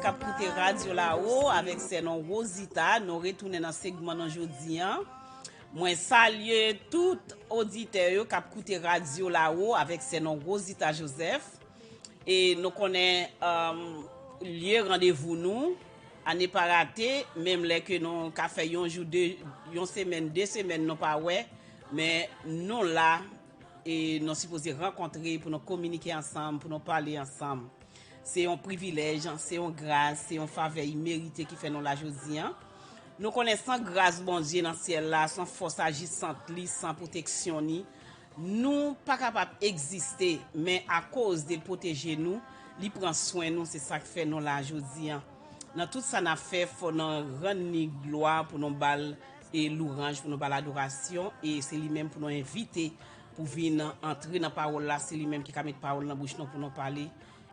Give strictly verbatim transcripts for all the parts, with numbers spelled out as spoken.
Ap koute Radyo Lawo avèk sè nou Rosita, nou retounen nan segman nou jodi an. Mwen salye tout oditè yo k ap koute Radyo Lawo avèk sè nou Rosita Joseph. E nou konnen, um, lye randevou nou, a ne pa rate, menm lè ke nou ka fè yon jou, de, yon semèn, de semèn nou pa wè, men nou la, e nou sipoze rankontre pou nou kominike ansanm, pou nou pale ansanm. Se yon privilèj, se yon gras, se yon favè imerite ki fè nou la jodi an. Nou konnen san gras Bondye nan syèl la, san fòs ajisant li, san pwoteksyon li, nou pa kapab egziste, men akoz de l pwoteje nou, li pran swen nou, se sa k fè nou la jodi an. Nan tout sa n ap fè, fò nou rann li glwa pou nou ba l e louranj, pou nou ba l adorasyon, e se li menm pou nou envite pou vin antre nan pawòl la, se li menm ki ka met pawòl nan bouch nou pou nou pale,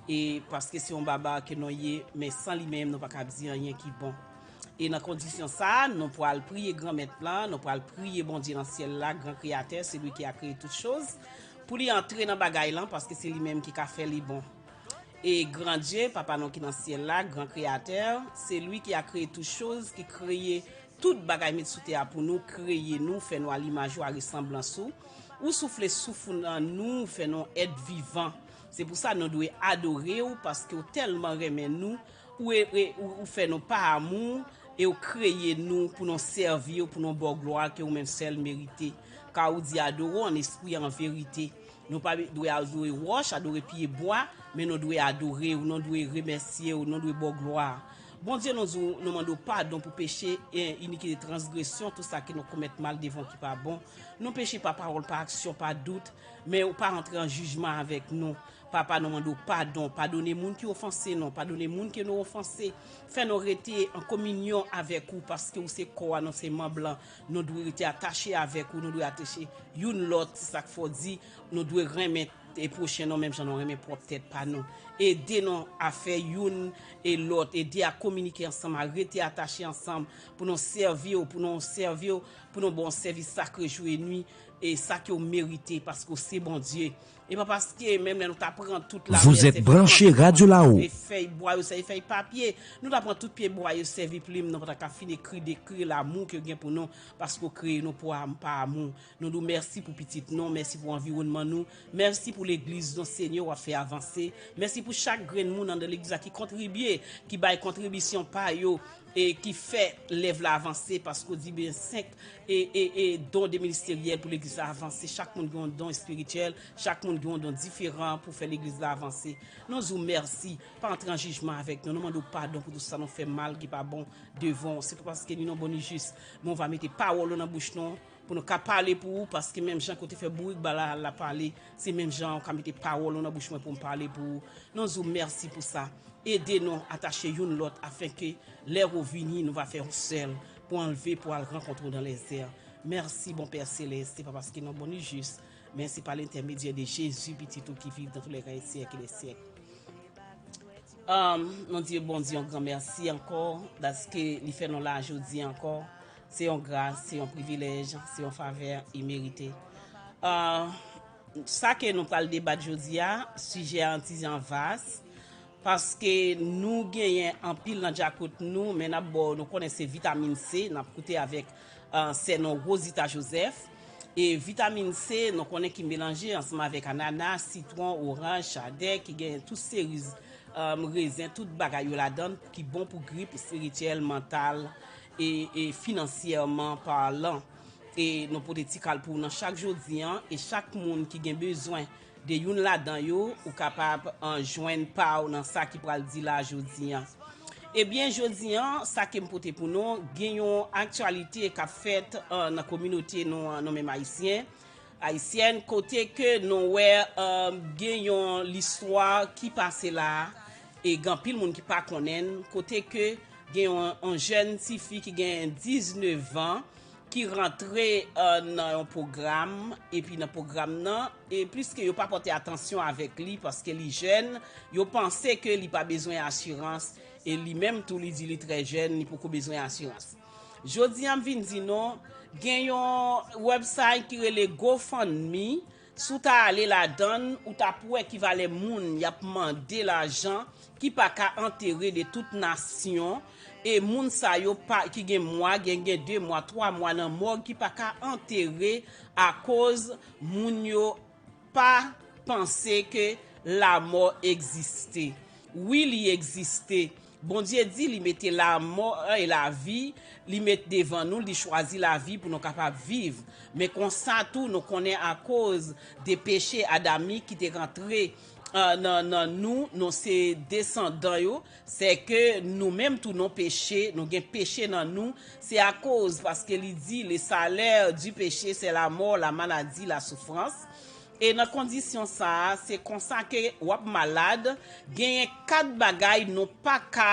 e paske se yon baba ke nou ye, men san li menm nou pa ka di anyen ki bon. E nan kondisyon sa, nou pral priye Granmèt la, nou pral priye Bondye nan syèl la, gran kreyatè, celui qui a créé toutes choses, pou li antre nan bagay lan, paske se li menm ki ka fè li bon. E gran Dye, Papa nou ki nan syèl la, gran kreyatè, celui qui a créé toutes choses, ki kreye tout bagay met sou tè a pou nou, kreye nou, fè nou a limaj ou, a resanblans ou. Ou soufle souf ou nan nou, fè nou èt vivan. Se pou sa nou dwe adore w, paske w tèlman renmen nou, ou, e, e, ou, ou fè nou pa amou, e w kreye nou pou nou sèvi w, pou nou ba w glwa ke ou menm sèl merite. Ka ou di adore w an espri, an verite. Nou pa dwe adore wòch, adore pye bwa, men nou dwe adore w, nou dwe remèsye w, nou dwe ba w glwa. Bondye, nou di w, nou mande w padon pou peche, e, inikite, transgresyon, tout sa ke nou komèt mal devan w ki pa bon. Nou peche pa pawòl, pa aksyon, pa dout, men ou pa antre an jijman avèk nou. Papa, nou mande w padon. Padone moun ki ofanse nou. Padone moun ke nou ofanse. Fè nou rete an kominyon avèk ou, paske ou se kò a, nou se manm lan. Nou dwe rete atache avèk ou, nou dwe atache youn lòt, se sa k fè w di, nou dwe renmen e pwochen nou menm jan nou renmen pwòp tèt pa nou. Ede nou a fè youn e lòt, ede a kominike ansanm, a rete atache ansanm, pou nou sèvi w, pou nou sèvi w, pou nou ba w sèvis sakre jou e nwi, e sa ke w merite, paske w se Bondye. E pa paske menm lè nou ta pran tout la Vous êtes branché Radio Lao. E fèy bwa yo sèvi fèy papye, nou ta pran tout pye bwa yo sèvi plim, nou pa ta ka fin ekri, dekri lamou ke w gen pou nou, paske w kreye nou pou am-, pa amou. Nou di w mèsi pou pitit nou, mèsi pou anviwònman nou, mèsi pou legliz nou, Senyè, w ap fè avanse. Mèsi pou chak grenn moun anndan legliz la ki kontribye, ki bay kontribisyon pa yo, e ki fè lèv la avanse, paske w di byen senk e, e, e don de ministeryèl pou legliz la avanse. Chak moun gen yon don espirityèl, chak moun gen yon don diferan pou fè legliz la avanse. Nou di w mèsi, pa antre an jijman avèk nou, nou mande w padon pou tout sa nou fè mal ki pa bon devan w. Se pa paske ni nou bon ni jis, men w va mete pawòl ou nan bouch nou, pou nou ka pale pou ou, paske menm jan ke w te fè bourik Balaam la pale, se menm jan w ka mete pawòl ou nan bouch mwen pou m pale pou ou. Nou di w mèsi pou sa. Ede nou atache youn lòt, afenke lè ou vini, nou va fè yon sèl pou anlve, pou al rankontre w dans les airs. Mèsi, bon Pè Selès, se pa paske nou bon ni jis, men se pa lentèmedyè de Jezi, Pitit ou ki viv dans tous les temps et siècles des siècles. Um, nou di Bondye yon gran mèsi ankò, paske li fè nou la jodi ankò. Se yon gras, se yon privilèj, se yon favè imerite. Uh, sa ke nou pral debat jodi a, sijè an ti jan vas, paske nou genyen anpil nan djakout nou, men n ap ba w, nou konnen se vitamin C, n ap koute avèk, uh, sè nou Rosita Joseph. E vitamin C, nou konnen ki melanje ansanm avèk anana, sitwon, oranj, chadè, ki gen tout seri, um, rezen, tout bagay yo ladan, ki bon pou grip espirityèl, mantal, e, e finansyèman palan. E nou pote ti kal pou ou nan chak jodi an, e chak moun ki gen bezwen de youn ladan yo, ou kapab, uh, jwenn pa w nan sa ki pral di la jodi an. Ebyen, jodi an, sa ke m pote pou nou, gen yon aktyalite k ap fèt, uh, nan kominote nou an, nou menm Ayisyen, Ayisyèn, kote ke nou wè, uh, gen yon listwa ki pase la, e gen anpil moun ki pa konnen l, kote ke gen yon, yon jèn tifi ki gen diznèf an, ki rantre, uh, nan yon pwogram, epi nan pwogram nan, e pliske yo pa pòte atansyon avèk li, paske li jèn, yo panse ke li pa bezwen asirans, e li menm tou li di li trè jèn, li poko bezwen asirans. Jodi a m vin di nou, gen yon website ki rele GoFundMe, Si w ta ale ladan l, ou t ap wè ki valè moun y ap mande lajan ki pa ka antere de tout nasyon, e moun sa yo pa, ki gen mwa, gen, gen de mwa, twa mwa nan mòg ki pa ka antere akoz moun yo pa panse ke lamò egziste. Wi, li egziste. Bondye di li mete lamò e lavi, li met devan nou, li chwazi lavi pou nou kapab viv. Men konsa tou, nou konnen akoz de peche adamik ki te rantre, eh, nan, nan nou, nou se desandan yo, se ke nou menm tou nou peche, nou gen peche nan nou, se akoz, paske li di, le salaire du péché, c'est la mort, la maladie, la souffrance. E nan kondisyon sa a, se konsa ke w ap malad, genyen kat bagay nou pa ka,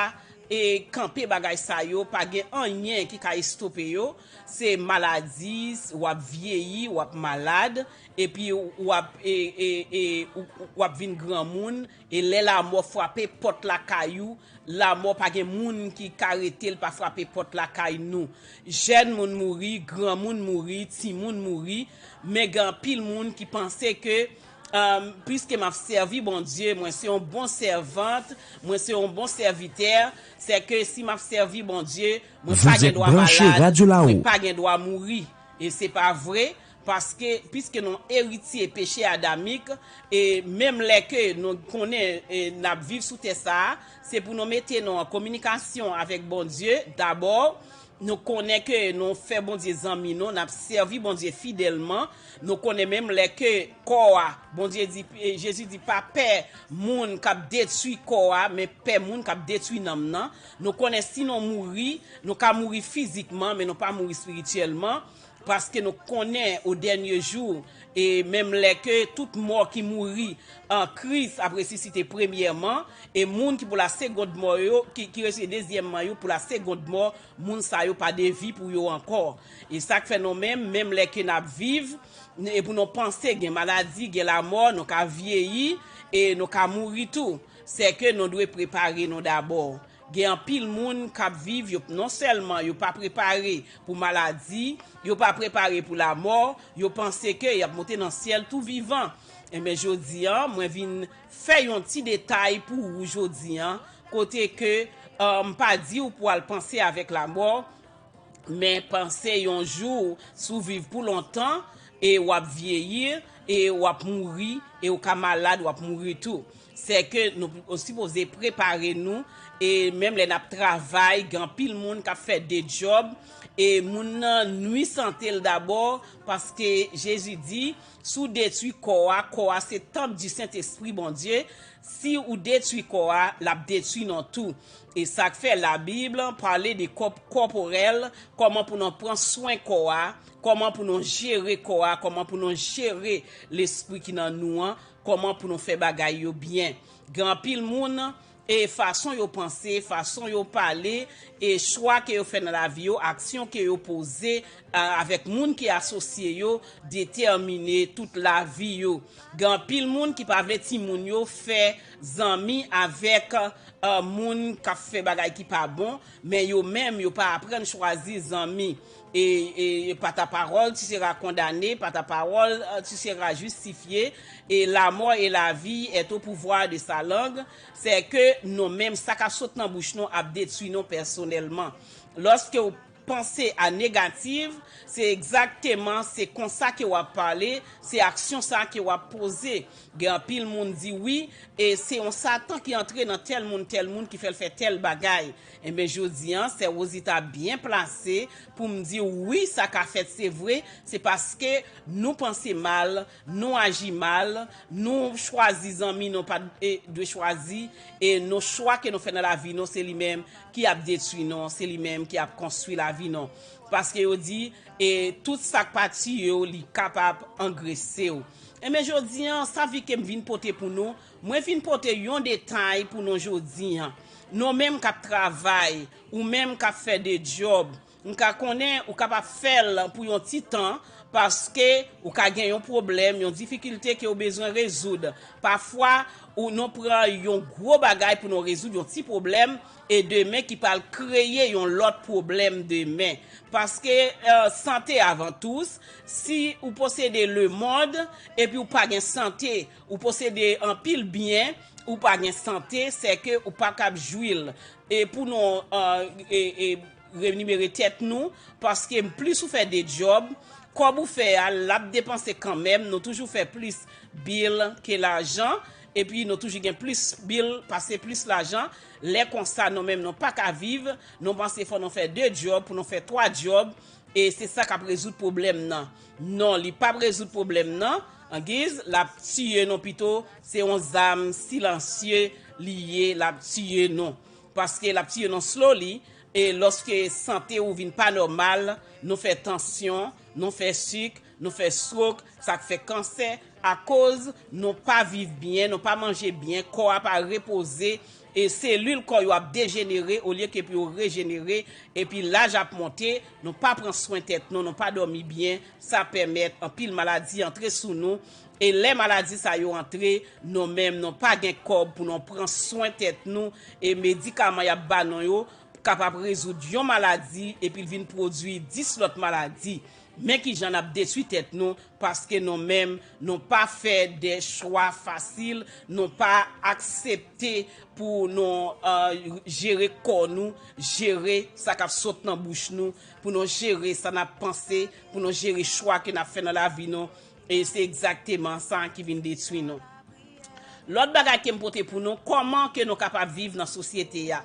e, kanpe bagay sa yo, pa gen anyen ki ka estope yo. Se maladi, w ap vyeyi, w ap malad, epi w ap, e, e, e, w, w ap vin granmoun, e lè lamò frape pòt lakay ou, lamò pa gen moun ki ka rete l pa frape pòt lakay nou. Jèn moun mouri, granmoun mouri, timoun mouri, men gen anpil moun ki panse ke, um, piske m ap sèvi Bondye, mwen se yon bon sèvant, mwen se yon bon sèvitè, se ke si m ap sèvi Bondye, mwen pa Vous gen êtes dwa branché malad, Radio Lao. Mwen pa gen dwa mouri. E se pa vre, paske, piske nou eritye peche adamik, e menm lè ke nou konnen, e, n ap viv sou tè sa a, se pou nou mete nou an kominikasyon avèk Bondye dabò. Nou konnen ke nou fè Bondye zanmi nou, n ap sèvi Bondye fidèlman. Nou konnen menm lè ke kò a, Bondye di, e, Jezi di, pa pè moun k ap detwi kò a, men pè moun k ap detwi nanm nan. Nou konnen si nou mouri, nou ka mouri fizikman, men nou pa mouri espirityèlman. Paske nou konnen o dènye jou, e menm lè ke tout mò ki mouri an Kris ap resisite premyèman, e moun ki pou la segond mò yo, ki, ki resisite dezyèmman yo pou la segond mò, moun sa yo pa de vi pou yo ankò. E sa k fè nou menm, menm lè ke n ap viv, e pou nou panse gen maladi, gen lamò, nou ka vyeyi, e nou ka mouri tou. Se ke nou dwe prepare nou dabò. Gen anpil moun k ap viv, yo, non sèlman yo pa prepare pou maladi, yo pa prepare pou lamò, yo panse ke y ap monte nan syèl tou vivan. Enben, jodi a, mwen vin fè yon ti detay pou ou jodi a, kote ke, eh, m pa di w pou al panse avèk lamò, men panse yon jou, si w viv pou lontan, e w ap vyeyi, e w ap mouri, e w ka malad, w ap mouri tou. Se ke nou, nou sipoze prepare nou, e menm lè n ap travay, gen anpil moun k ap fè de djòb, e moun nan nwi sante l dabò, paske Jezi di, si w detwi kò a, kò a se tanp di Sentespri Bondye, si ou detwi kò a, l ap detwi nou tou. E sa k fè Labib pale de kò kòporèl, kòman pou nou pran swen kò a, kòman pou nou jere kò a, kòman pou nou jere lespri ki nan nou an, kòman pou nou fè bagay yo byen. Gen anpil moun, e fason yo panse, fason yo pale, e chwa ke yo fè nan lavi yo, aksyon ke yo poze, a, avèk moun ki asosye yo, detèmine tout lavi yo. Gen anpil moun ki pa vle timoun yo fè zanmi avèk, eh, moun k ap fè bagay ki pa bon, men yo menm, yo pa aprann chwazi zanmi. Et, et par ta parole, tu seras condamné, par ta parole, euh, tu seras justifié, et la mort et la vie est au pouvoir de sa langue. Se ke nou menm, sa k ap sot nan bouch nou ap detwi nou pèsonèlman. Lòske w panse a negatif, se egzakteman, se konsa ke w ap pale, se aksyon sa ke w ap poze. Gen anpil moun di wi, e se yon Satan ki antre nan tèl moun, tèl moun ki fè l fè tèl bagay. Enben, jodi a, sè Wozita byen plase pou m di wi, sa ka fèt, se vre, se paske nou panse mal, nou aji mal, nou chwazi zanmi nou pa, e, dwe chwazi, e nou chwa ke nou fè nan lavi nou, se li menm ki ap detwi nou, se li menm ki ap konstwi lavi nou. Paske yo di, e tout sa k pa tiye w, li kapab angrese w. Enben, jodi a, sa vi ke m vin pote pou nou, mwen vin pote yon detay pou nou jodi a. Nou menm k ap travay, ou menm k ap fè de djòb, M ka konnen ou kapab fè l pou yon ti tan, paske ou ka gen yon pwoblèm, yon difikilte ke w bezwen rezoud. Pafwa, ou nou pran yon gwo bagay pou nou rezoud yon ti pwoblèm, e demen ki pral kreye yon lòt pwoblèm demen. Paske, eh, sante avan tout, si ou posede lemonn, epi ou pa gen sante, ou posede anpil byen, ou pa gen sante, sèke ou pa kab jwi l. E pou nou, eh, e, e, renimere tèt nou, paske plis ou fè de djòb, kòb ou fè a, l ap depanse kanmenm, nou toujou fè plis bil ke lajan, epi nou toujou gen plis bil pase plis lajan. Lè konsa, nou menm nou pa ka viv, nou panse fò nou fè de djòb pou nou fè twa djòb, e se sa k ap rezoud pwoblèm nan. Non, li p ap rezoud pwoblèm nan, angiz, l ap tiye nou pito, se yon zam silansye li ye, l ap tiye nou. Paske l ap tiye nou slowly, e lòske sante ou vin pa nòmal, nou fè tansyon, nou fè sik, nou fè stroke, sa k fè kansè, akoz nou pa viv byen, nou pa manje byen, kò a pa repoze, e selil kò yo ap dejenere olye ke pou yo rejenere, epi laj ap monte, nou pa pran swen tèt nou, nou pa dòmi byen, sa pèmèt anpil maladi antre sou nou, e lè maladi sa yo antre, nou menm nou pa gen kòb pou nou pran swen tèt nou, e medikaman y ap ba nou yo kapab rezoud yon maladi, epi l vin pwodui dis lòt maladi. Men kijan n ap detwi tèt nou, paske nou menm, nou pa fè de chwa fasil, nou pa aksepte pou nou, eh, jere kò nou, jere sa k ap sot nan bouch nou, pou nou jere sa n ap panse, pou nou jere chwa ke n ap fè nan lavi nou, e se egzakteman sa ki vin detwi nou. Lòt bagay ke m pote pou nou, kòman ke nou kapab viv nan sosyete a.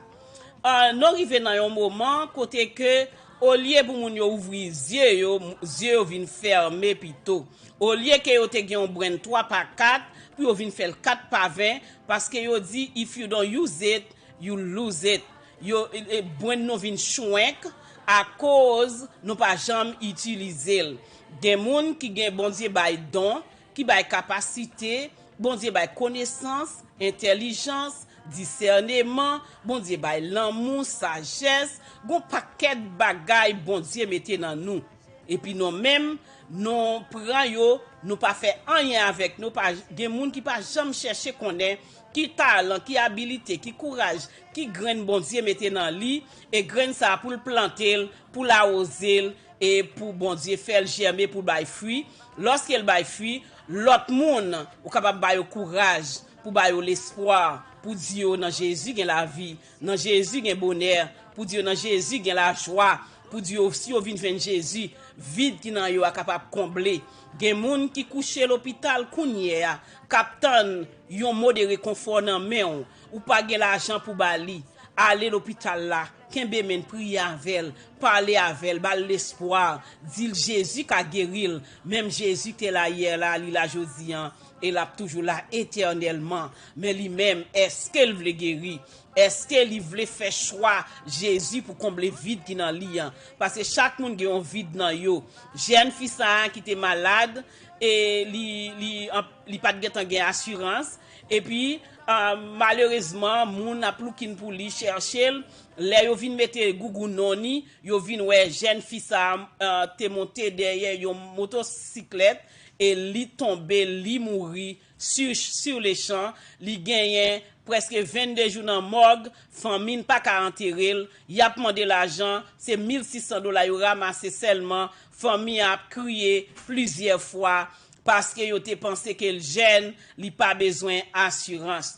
Eh, nou rive nan yon moman kote ke, olye pou moun yo ouvri zye yo, m- zye yo vin fèmen pito. Olye ke yo te gen yon brenn twa pa kat, pou yo vin fè l kat pa ven, paske yo di, "If you don't use it, you lose it." Yo, e, e, brenn nou vin chwenk, akoz nou pa janm itilize l. Gen moun ki gen Bondye bay don, ki bay kapasite, Bondye bay konesans, entèlijans, disèneman, Bondye bay lanmou, sajès, gon pakèt bagay Bondye mete nan nou. Epi nou menm, nou pran yo, nou pa fè anyen avèk, nou pa, gen moun ki pa janm chèche konnen ki talan, ki abilite, ki kouraj, ki grenn Bondye mete nan li, e grenn sa a pou l plante l, pou l awoze l, e pou Bondye fè l jèmen, pou l bay fwi. Lòske l bay fwi, lòt moun, ou kapab ba yo kouraj, pou ba yo lespwa, pou di yo nan Jezi gen lavi, nan Jezi gen bonè, pou di yo nan Jezi gen lajwa, pou di yo si yo vin jwenn Jezi, vid ki nan yo a kapab konble. Gen moun ki kouche lopital kounye a, k ap tann yon mo de rekonfò nan men w. Ou pa gen lajan pou ba li. Ale lopital la, kenbe men l, priye avè l, pale avè l, ba l lespwa, di l Jezi ka geri l. Menm Jezi te la yè la, li la jodi a, e l ap toujou la etènèlman. Men li menm, èske l vle geri? Èske li vle fè chwa Jezi pou konble vid ki nan li an? Paske chak moun gen yon vid nan yo. Jèn fi sa a ki te malad, e li, li, an- li pa t gentan gen asirans. Epi, ah, malerezman, moun ap looking pou li, chèche l. Lè yo vin mete gougou non li, yo vin wè jèn fi sa a, ah, te monte dèyè yon motosiklèt e li tonbe, li mouri sur, sur le champ. Li genyen prèske vennde jou nan mòg, fanmi n pa ka antere l. Y ap mande lajan, se mil sis san dola yo ranmase sèlman. Fanmi an ap kriye plizyè fwa paske yo te panse ke l jèn, li pa bezwen asirans.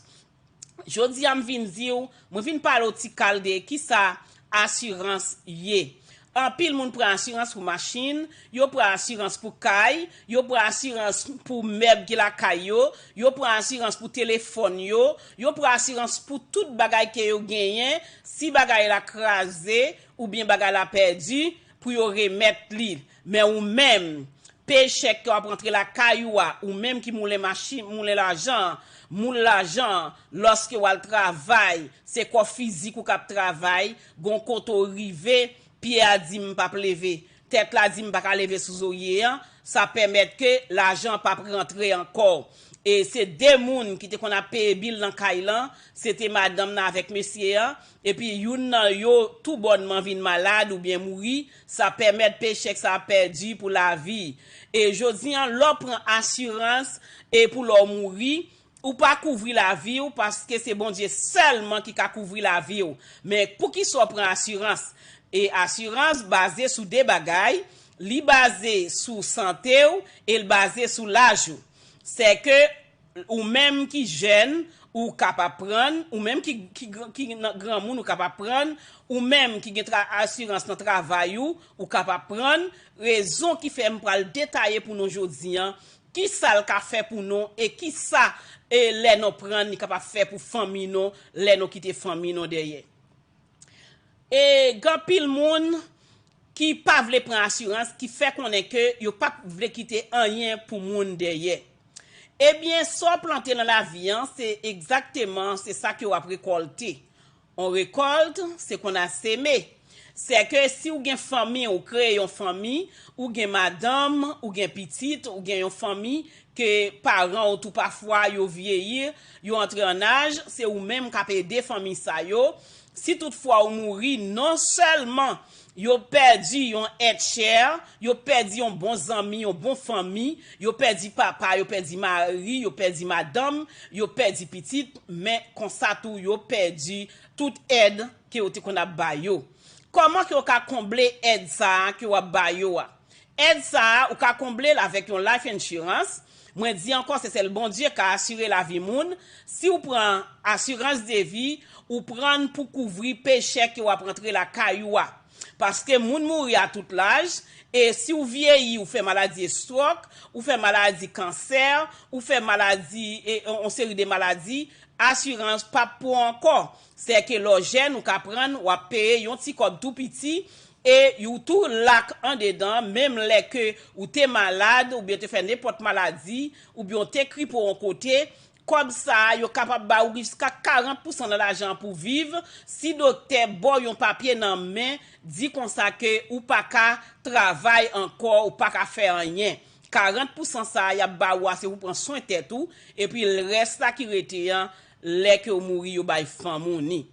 Jodi a m vin di w, mwen vin pale w ti kal de kisa asirans ye. Anpil moun pran asirans pou machin, yo pran asirans pou kay, yo pran asirans pou mèb ki lakay yo, yo pran asirans pou telefòn yo, yo pran asirans pou tout bagay ke yo genyen. Si bagay la kraze oubyen bagay la pèdi, pou yo remèt li. Men ou menm, pechèk ke w ap rantre lakay ou a, ou menm ki moulen machin, moulen lajan, moul lajan, lòske w al travay, se kò fizik ou k ap travay, gon kote w rive, pye a di m p ap leve, tèt la di m pa ka leve sou zorye an, sa pèmèt ke lajan p ap rantre ankò. E se de moun ki te konn ap peye bil nan kay lan, se te madanm nan avèk mesye an, epi youn nan yo toubònman vin malad oubyen mouri, sa pèmèt pechè sa pèdi pou lavi. E jodi an, lè w pran asirans e pou lè w mouri, ou pa kouvri lavi w paske se Bondye sèlman ki ka kouvri lavi w. Men poukisa w pran asirans? E asirans baze sou de bagay, li baze sou sante w e l baze sou laj ou. Sèke ou menm ki jèn, ou kapab prann, ou menm ki, ki, ki nan granmoun, ou kapab prann, ou menm ki gen tra, asirans nan travay ou, ou kapab prann. Rezon ki fè m pral detaye pou nou jodi an, ki sa l ka fè pou nou e ki sa e lè nou prann li kapab fè pou fanmi nou, lè nou kite fanmi nou dèyè. E gen anpil moun ki pa vle pran asirans, ki fè konnen ke yo p ap vle kite anyen pou moun dèyè. Ebyen, sa w plante nan lavi an, se egzakteman se sa ke w ap rekòlte. On rekòlt, se konn a seme. Sèke si w gen fanmi, ou kreye yon fanmi, ou gen madanm, ou gen pitit, ou gen yon fanmi, ke paran w tou pafwa yo vyeyi, yo antre an aj, se ou menm k ap ede fanmi sa yo. Si toutfwa ou mouri, non sèlman yo pèdi yon èt chè, yo pèdi yon bon zanmi, yon bon fanmi, yo pèdi papa, yo pèdi mari, yo pèdi madanm, yo pèdi pitit, men konsa tou yo pèdi tout èd ke yo te konn ap ba yo. Kòman ke yo ka konble èd sa a ke w ap ba yo a? Èd sa a, ou ka konble l avèk yon life insurance. Mwen di ankò, se sèl Bondye ka asire lavi moun. Si w pran asirans de vi, ou pran l pou kouvri pechè ke w ap rantre lakay ou a. Paske moun mouri a tout laj, e si w vyeyi, ou fè maladi estwòk, ou fè maladi kansè, ou fè maladi, e, yon seri de maladi, asirans p ap pou ankò. Sèke lè w jèn, ou ka prann, w ap peye yon ti kòb tou piti, e ou tou lak andedan, menm lè ke ou te malad, oubyen te fè nenpòt maladi, oubyen w te kripe yon kote, kòb sa a, yo kapab ba ou jiska karant pousan nan lajan an pou viv, si doktè ba w yon papye nan men, di konsa ke ou pa ka travay ankò, ou pa ka fè anyen. Karant pousan sa a, y ap ba ou a, se pou pran swen tèt ou, epi rès la ki rete an, lè ke w mouri, yo bay fanm ou ni.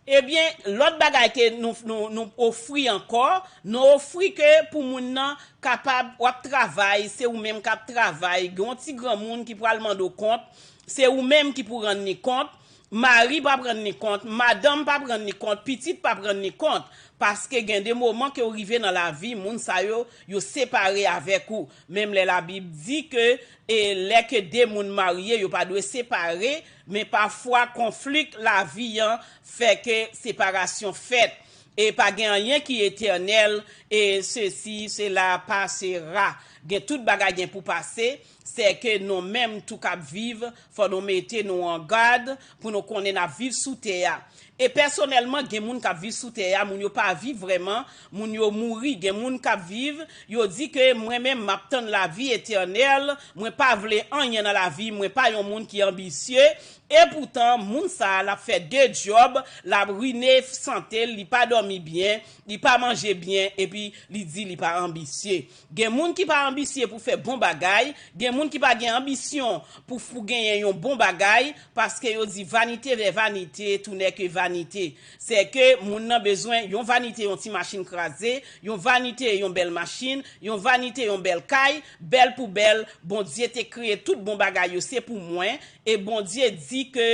Ebyen, lòt bagay ke nou, nou, nou ofri ankò, nou ofri ke pou moun nan kapab, w ap travay, se ou menm k ap travay, gen yon ti granmoun ki pral mande w kont, se ou menm ki pou rann li kont, mari p ap rann li kont, madanm p ap rann li kont, pitit p ap rann li kont, paske gen de moman ke w rive nan lavi, moun sa yo, yo separe avèk ou. Menm lè Labib di ke, e lè ke de moun marye, yo pa dwe separe, men pafwa konflik lavi an fè ke separasyon fèt. E pa gen anyen ki etènèl, e sesi, sela pasera. Gen tout bagay gen pou pase, sèke nou menm tou k ap viv, fò nou mete nou an gad pou nou konnen n ap viv sou tè a. E pèsonèlman, gen moun k ap viv sou tè a, moun yo pa viv vrèman, moun yo mouri, gen moun k ap viv, yo di ke mwen menm m ap tann lavi etènèl, mwen pa vle anyen nan lavi, mwen pa yon moun ki anbisye, e poutan, moun sa a, l ap fè de djòb, l ap rine sante l, li pa dòmi byen, li pa manje byen, epi li di li pa anbisye. Gen moun ki pa anbisye pou fè bon bagay, gen moun ki pa gen anbisyon pou, pou genyen yon bon bagay, paske yo di vanite vè vanite, tout n'est que vanite. Sèke moun nan bezwen yon vanite, yon ti machin kraze, yon vanite, yon bèl machin, yon vanite, yon bèl kay, bèl pou bèl, Bondye te kreye tout bon bagay yo, se pou mwen, e Bondye di ke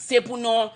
se pou nou,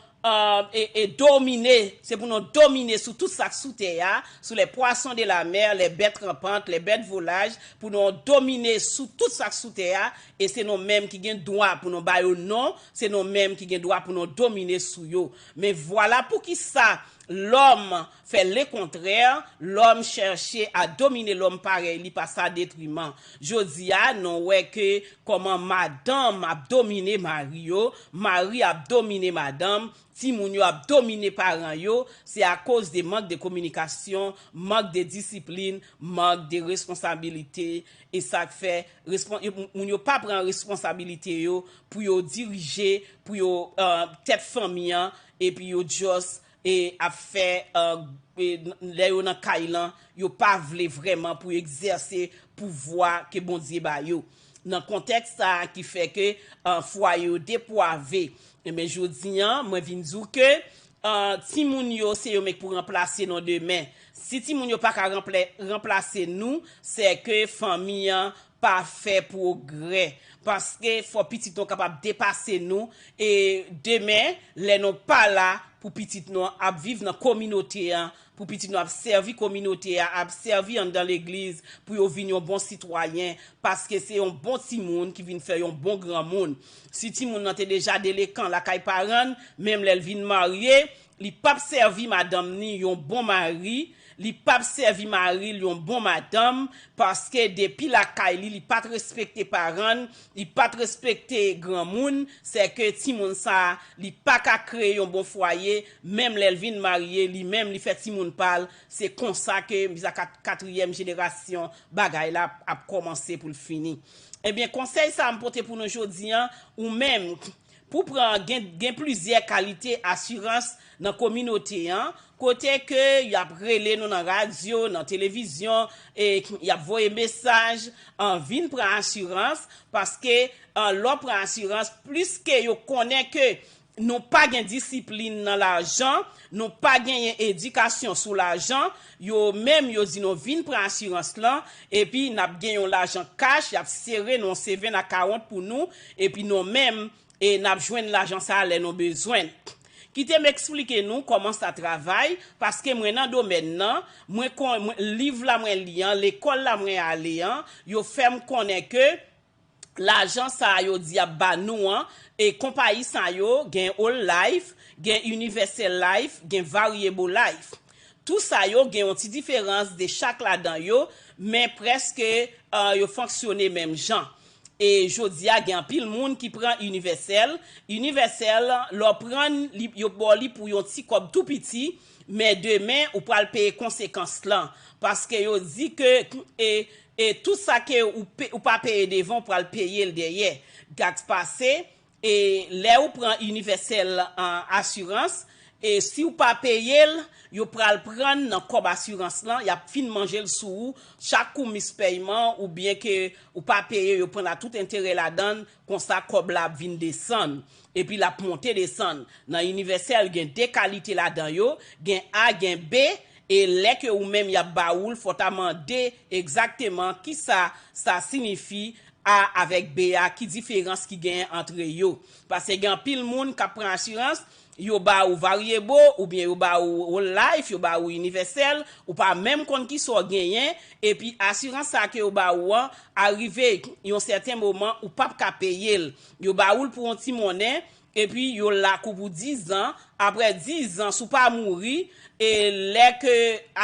e, e domine, se pou nou domine sou tout sa k sou tè a, sou les poissons de la mer, les bêtes rampantes, les bêtes volages, pou nou domine sou tout sa k sou tè a, e se nou menm ki gen dwa pou nou ba yo non, se nou menm ki gen dwa pou nou domine sou yo. Men vwala poukisa lòm fè lekontrè, lòm chèche a domine lòm parèy li pa sa detriman. Jodi a, nou wè ke kòman madanm ap domine mari yo, mari ap domine madanm, timoun yo ap domine paran yo, se akoz de mank de kominikasyon, mank de disiplin, mank de responsabilite, e sa k fè respon-, moun yo pa pran responsabilite yo pou yo dirije, pou yo, eh, tèt fanmi an, epi yo just, e, ap fè, eh, e, lè yo nan kay lan, yo pa vle vrèman pou egzèse pouvwa ke Bondye ba yo. nan kontèks sa a ki fè ke uh, fwaye yo depwave. Ebyen, jodi an, mwen vin di w ke uh, timoun yo, se yo menm k pou ranplase nou demen. Si timoun yo pa ka ranplase nou, se ke fanmi an pa fè pwogrè. Paske fò pitit nou kapab depase nou. E demen, lè nou pa la pou pitit nou ap viv nan kominote an, pou pitit nou ap sèvi kominote a, ap sèvi anndan legliz, pou yo vin yon bon sitwayen, paske se yon bon timoun ki vin fè yon bon granmoun. Si timoun nan te deja delekan lakay paran l, menm lè l vin marye, li p ap sèvi madanm ni yon bon mari, li p ap sèvi mari l yon bon madanm, paske depi lakay li, li pa t respekte paran l, li pa t respekte granmoun, se ke timoun sa a, li pa ka kreye yon bon fwaye, menm lè l vin marye, li menm li fè timoun pa l, se konsa ke miza kat, katriyèm jenerasyon bagay la ap kòmanse pou l fini. Ebyen, konsèy sa a m pote pou nou jodi an, ou menm, pou pran gen, gen plizyè kalite asirans nan kominote an, kote ke y ap rele nou nan radyo, nan televizyon, e y ap voye mesaj, an vin pran asirans, paske an lè w pran asirans, plis ke yo konnen ke nou pa gen disiplin nan lajan, nou pa genyen edikasyon sou lajan, yo menm yo di nou vin pran asirans lan, epi n ap gen yon lajan kach, y ap sere nou yon seven a kawont pou nou, epi nou menm, e n ap jwenn lajan sa a lè nou bezwen l. Kite m eksplike nou kòman sa travay, paske mwen nan domèn nan, mwen kon, mwen, liv la mwen li an, lekòl la mwen ale an, yo fè m konnen ke lajan sa a yo di y ap ba nou an, e konpayi sa yo, gen Whole Life, gen Universal Life, gen Variable Life. Tou sa yo gen yon ti diferans de chak ladan yo, men prèske uh, yo fonksyone menm jan. E jodi a, gen anpil moun ki pran Universal. Universal, lè w pran l, li, yo ba w li pou yon ti kòb tou piti, men demen, ou pral peye konsekans lan. Paske yo di ke e, e tout sa ke ou, pe, ou pa peye devan, ou pral peye l dèyè. Gad pase, e lè ou pran Universal uh, Assurance, e si ou pa peye l, yo pral pran nan kòb asirans lan, y ap fin manje l sou ou, chak ou mis pèyman, oubyen ke ou pa peye, yo pran la tout enterè ladan l, konsa kòb la ap vin desann, epi l ap monte desann. Nan Universal, gen de kalite ladan yo, gen A, gen B, e lè ke ou menm y ap ba ou l, fò w ta mande egzakteman kisa sa siyifi A avèk B a, ki diferans ki genyen antre yo. Paske gen anpil moun k ap pran asirans, yo ba ou Variable, oubyen yo ba ou Whole Life, yo ba ou Universal, ou pa menm konn kisa w genyen, epi asirans sa ke yo ba ou an, arive yon sèten moman, ou p ap ka peye l. Yo ba ou l pou yon ti monnen, epi yo lak ou pou diz an, apre diz an, si w pa mouri, e lè ke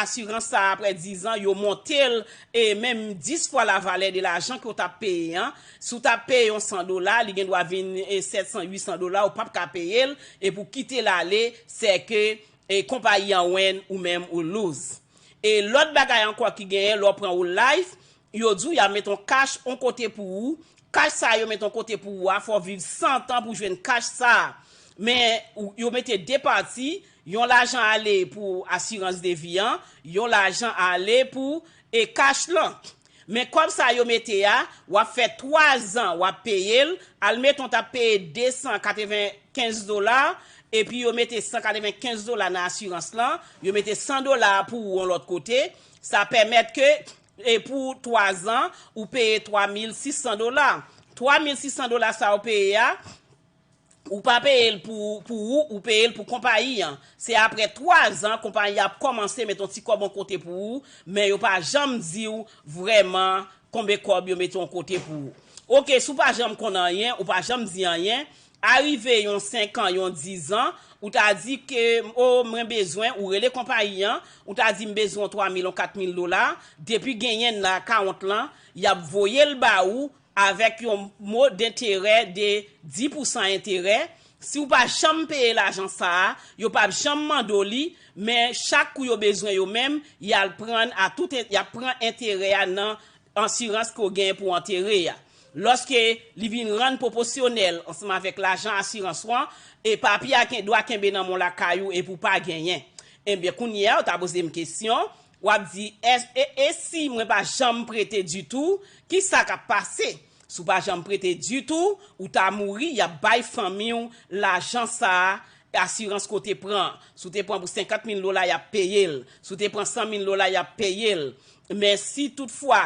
asirans sa a, apre diz an, yo monte l, e menm dis fwa la valè de lajan ke w t ap peye an, si w t ap peye yon san dola, li gen dwa vin e sèt san, uit san dola, ou p ap ka peye l, e pou kite l ale, se ke e konpayi an win ou menm ou lose. E lòt bagay ankò ki genyen, lè w pran Whole Life, yo di w y ap met yon kach yon kote pou ou. Kach sa a yo met yon kote pou ou a, fò w viv san tan pou w jwenn kach sa a. Men ou, yo mete de pati, yon lajan ale pou asirans de vi an, yon lajan ale pou e kach lan. Men kòb sa yo mete a, w ap fè twa zan w ap peye l, admeton w t ap peye de san katrevenkenz dola, epi yo mete san katrevenkenz dola nan asirans lan, yo mete san dola pou ou yon lòt kote, sa pèmèt ke, e pou twa zan, ou peye twa mil sis san dola. Twa mil sis san dola sa ou peye a, ou pa peye l pou, pou ou, ou peye l pou konpayi an. Se apre twa zan, konpayi an ap kòmanse met yon ti kòb yon kote pou ou, men yo pa janm di w vrèman konbe kòb yo mete yon kote pou ou. Oke, si w pa janm konn anyen, ou pa janm di anyen, arive yon senk an, yon diz an, ou ta di ke, o, mwen bezwen, ou rele konpayi an, ou ta di m bezwen yon twa mil, yon kat mil dola, depi genyen nan akawont lan, y ap voye l ba ou, avèk yon mo denterè de dis pousan enterè. Si w pa janm peye lajan sa a, yo p ap janm mande w li, men chak kou yo bezwen yo menm, y al pran a tout, y ap pran enterè a nan asirans ke w genyen pou antere a. Lòske li vin rann pwoposyonèl ansanm avèk lajan asirans ou an, e papye a gen dwa kenbe nan men w lakay ou epi w pa genyen. Ebyen, kounye a, ou ta poze m kesyon, w ap di, e, e, e si mwen pa janm prete ditou, ki sa k ap pase? Si w pa janm prete ditou, ou ta mouri, y ap bay fanmi w lajan sa a, asirans ke w te pran. Si w te pran pou senkant mil dola, y ap peye l. Si w te pran san mil dola, y ap peye l. Men si toutfwa,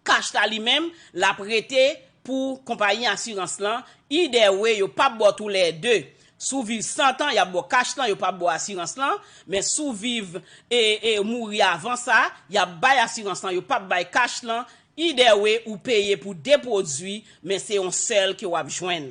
kach la li menm, l ap rete pou konpayi asirans lan. Either way, yo p ap ba w toulède. Si w viv san tan, y ap ba w kach lan, yo p ap ba w asirans lan. Men si w viv e, e mouri avan sa, y ap bay asirans lan, yo p ap bay kach lan. Either way, ou peye pou de pwodui, men se yon sèl ke w ap jwenn.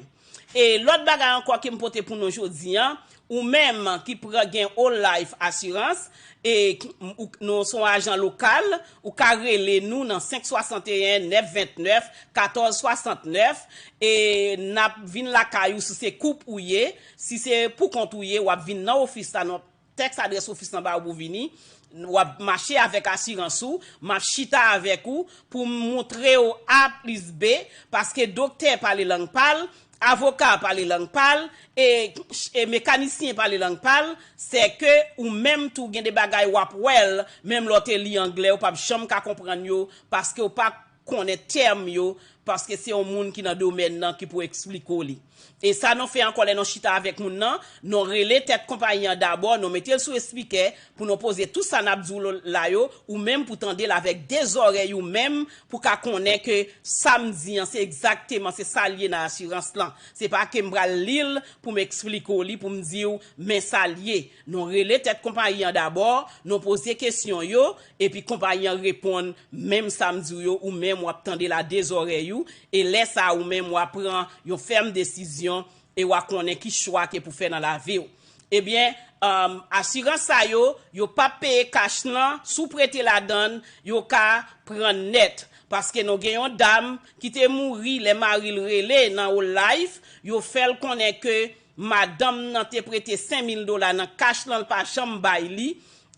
E lòt bagay ankò ke m pote pou nou jodi a, ou menm ki pran gen Whole Life Assurance, e ou, nou se yon ajan lokal, ou ka rele nou nan senk swasanteyen nèf vennèf katòz swasantnèf, e n ap vin lakay ou si se koup ou ye, si se pou kont ou ye, w ap vin nan ofis la, nan tèks adrès ofis lan ba ou pou vini, w ap mache avèk asirans ou, m ap chita avèk ou pou m montre w A plis B, paske doktè pale lang pa l, avoka pale lang pa l, e, e mekanisyen pale lang pa l, sèke ou menm tou gen de bagay w ap wè l, menm lè w te li anglè, ou p ap janm ka konprann yo, paske w pa konnen tèm yo, paske se yon moun ki nan domèn nan ki pou eksplike w li. E sa nou fè ankò lè nou chita avèk moun nan, nou rele tèt konpayi an dabò, nou mete l sou espikè pou nou poze tout sa n ap di w la yo, ou menm pou tande l avèk de zòrèy ou menm pou ka konnen ke sa m di an se egzakteman se sa l ye nan asirans lan. Se pa ke m pral li l pou m eksplike w li, pou m di w men sa l ye. Nou rele tèt konpayi an dabò, nou poze kesyon yo, epi konpayi an reponn menm sa m di w yo, ou menm w ap tande l a de zòrèy ou, e lè sa a ou menm w a pran yon fèm desizyon e w a konnen ki chwa ke pou fè nan lavi w. Ebyen, um, asirans sa yo, yo p ap peye kach lan, si w prete ladan l, yo ka pran nèt. Paske nou gen yon dam ki te mouri lè mari l rele nan Whole Life, yo fè l konnen ke madanm nan te prete senk mil dola nan kach lan, l pa janm bay li,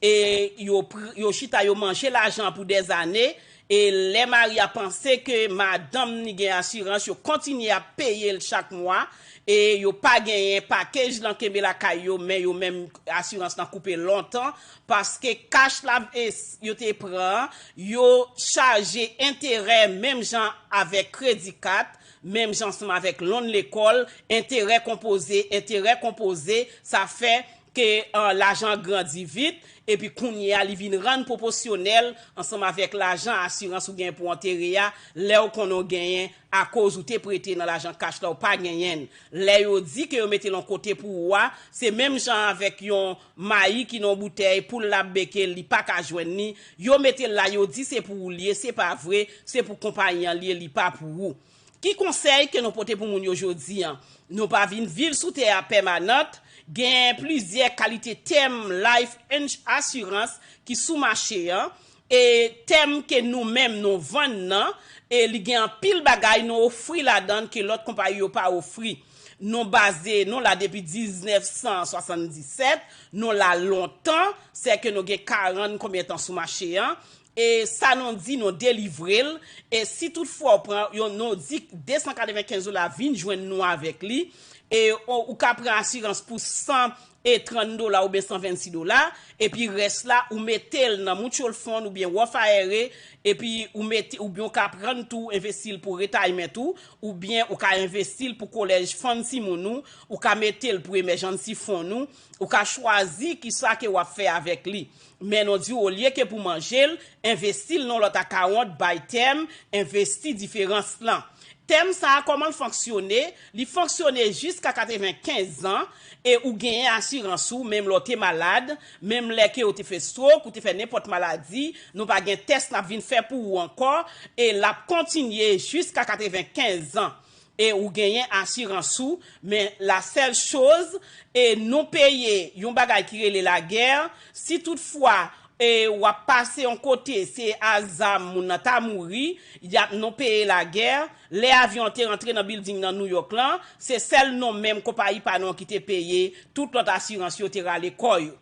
e yo, yo chita, yo manje lajan pou dèzane, e lè mari a panse ke madanm ni gen asirans, yo kontinye ap peye l chak mwa, e yo pa genyen pakej lan kenbe lakay yo, men yo menm asirans lan koupe lontan, paske kach la, e, yo te pran, yo chaje enterè menm jan avèk kredi kat, menm jan ansanm avèk lon lekòl, enterè konpoze, enterè konpoze, sa fè ke, uh, lajan an grandi vit, epi kounye a li vin rann pwopòsyonèl ansanm avèk lajan asirans ou gen pou antere a, lè w konnen w genyen akoz ou te prete nan lajan kach la ou pa genyen l. Lè yo di ke yo mete l yon kote pou ou a, se menm jan avèk yon mayi ki nan yon boutèy, poul la ap beke l, li pa ka jwenn li, yo mete l la, yo di se pou ou l ye, se pa vre, se pou konpayi an l ye, li pa pou ou. Ki konsèy ke nou pote pou moun yo jodi an? Nou pa vin viv sou tè a pèmanant, gen plizyè kalite tèm life ins-, assurance ki sou mache an, e tèm ke nou menm nou vann nan, e li gen anpil bagay nou ofri ladan l ke lòt konpayi yo pa ofri. Nou baze nou la depi diznèf san swasanndisèt, nou la lontan, sèke nou gen karant konbyen tan sou mache an, e sa nou di nou delivre l, e si toutfwa w pran, yo, nou di de san katrevenkenz dola vin jwenn nou avèk li, e ou, ou ka pran asirans pou san e trant dola oubyen san vennsis dola, epi rès la, ou mete l nan mutual fund oubyen Roth I R A, epi ou mete, oubyen ou ka pran tou, envesti l pou retirement ou, oubyen ou ka envesti l pou college fund timoun ou, ou ka mete l pou emergency fund ou, ou ka chwazi kisa ke w ap fè avèk li. Men nou di w, olye ke pou manje l, envesti l nan lòt akawont, bay tèm, envesti diferans lan. Tèm sa a, kòman l fonksyone? Li fonksyone jiska katrevenkenz an, e ou genyen asirans ou, menm lè w te malad, menm lè ke w te fè stroke, ou te fè nenpòt maladi, nou pa gen tès n ap vin fè pou ou ankò, e l ap kontinye jiska katrevenkenz an. E ou genyen asirans ou, men la sèl choz, e nou peye yon bagay ki rele lagè, si toutfwa, e w ap pase yon kote, se a zam moun nan ta mouri, y ap nou peye lagè, lè avyon an te rantre nan bilding nan New York lan, se sèl nou menm konpayi pa nou an ki te peye, tout lòt asirans yo te rale kò yo.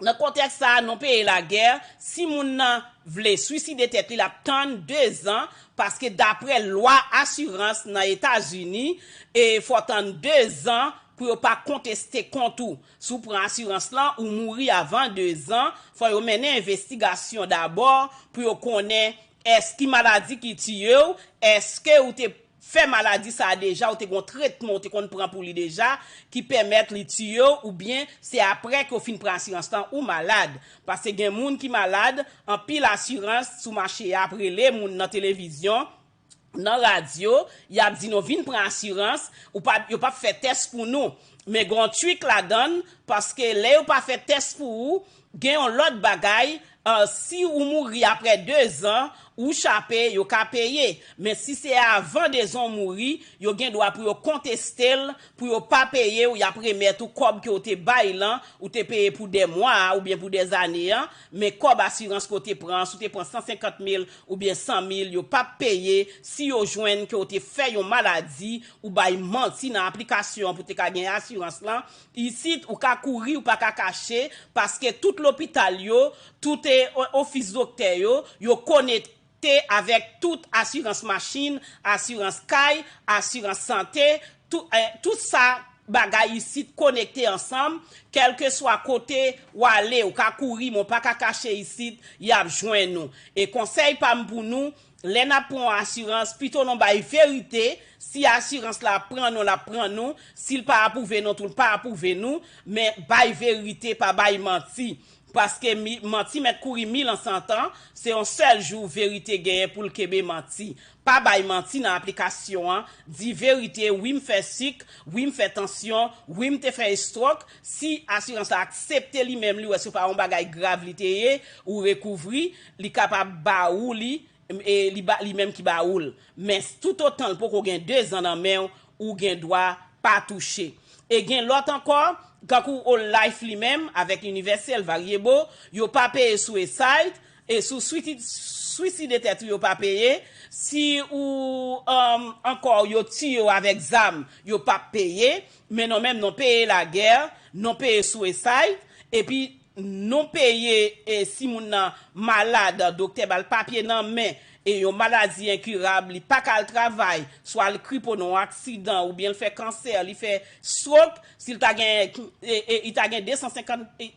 Nan kontèks sa a, nou peye lagè, si moun nan vle swiside tèt li, l ap tann dezan, paske daprè lwa asirans nan Etazini, e fò w tann dezan pou yo pa konteste kont ou. Si w pran asirans lan, ou mouri avan dezan, fò yo mennen envestigasyon dabò pou yo konnen Èske maladi ki tiye w, èske ou te fè maladi sa a deja, ou te gon tretman ou te konn pran pou li deja, ki pèmèt li tiye w, oubyen se aprè ke w fin pran asirans lan ou malad? Paske gen moun ki malad, anpil asirans sou mache a ap rele moun nan televizyon, nan radyo, y ap di nou vin pran asirans, ou pa, yo p ap fè tès pou nou. Men gen yon trik ladan l, paske lè yo pa fè tès pou ou, gen yon lòt bagay, uh, si ou mouri aprè dezan, ou chape, yo ka peye. Men si se avan dezan ou mouri, yo gen dwa pou yo konteste l, pou yo pa peye w, y ap remèt ou kòb ke w te bay lan, ou te peye pou dè mwa a oubyen pou dè zane an, men kòb asirans ke w te pran, si w te pran san senkant mil oubyen san mil, yo p ap peye si yo jwenn ke w te fè yon maladi, ou bay manti nan aplikasyon an pou te ka gen asirans lan. Isit, ou ka kouri, ou pa ka kache, paske tout lopital yo, tout eh, ofis doktè yo, yo konekte avèk tout asirans machin, asirans kay, asirans sante, tout, eh, tout sa bagay isit konekte ansanm, kèlkeswa kote w ale, ou ka kouri, men w pa ka kache isit, y ap jwenn ou. E konsèy pa m pou nou, lè n ap pran yon asirans, pito nou bay verite, si asirans la ap pran nou, l ap pran nou, si l pa apwouve nou tou, l pa apwouve nou, men bay verite, pa bay manti. Paske mi, manti mèt kouri mil an san tan, se yon sèl jou verite genyen pou l kenbe manti. Pa bay manti nan aplikasyon an, di verite, wi m fè sik, wi m fè tansyon, wi m te fè estwòk, si asirans la aksepte li menm, li wè se pa yon bagay grav li te ye, ou rekouvri, li kapab ba ou li, e li ba, li menm ki ba ou l. Men toutotan l poko gen dezan nan men w, ou gen dwa pa touche. E gen lòt ankò, kankou Whole Life li menm, avèk Universal, Variable, yo pa peye sou suicide, e sou switi-, swiside tèt ou yo pa peye, si ou, um, ankò yo tiye w avèk zam, yo p ap peye, men nou menm nou peye lagè, nou peye sou suicide, epi nou peye, e si moun nan malad, doktè ba l papye nan men, e yon maladi enkirab, li pa ka al travay, swa l kripo nan yon aksidan, oubyen l fè kansè, li fè stroke, si l ta gen, e, e, li ta gen de san senkant, e,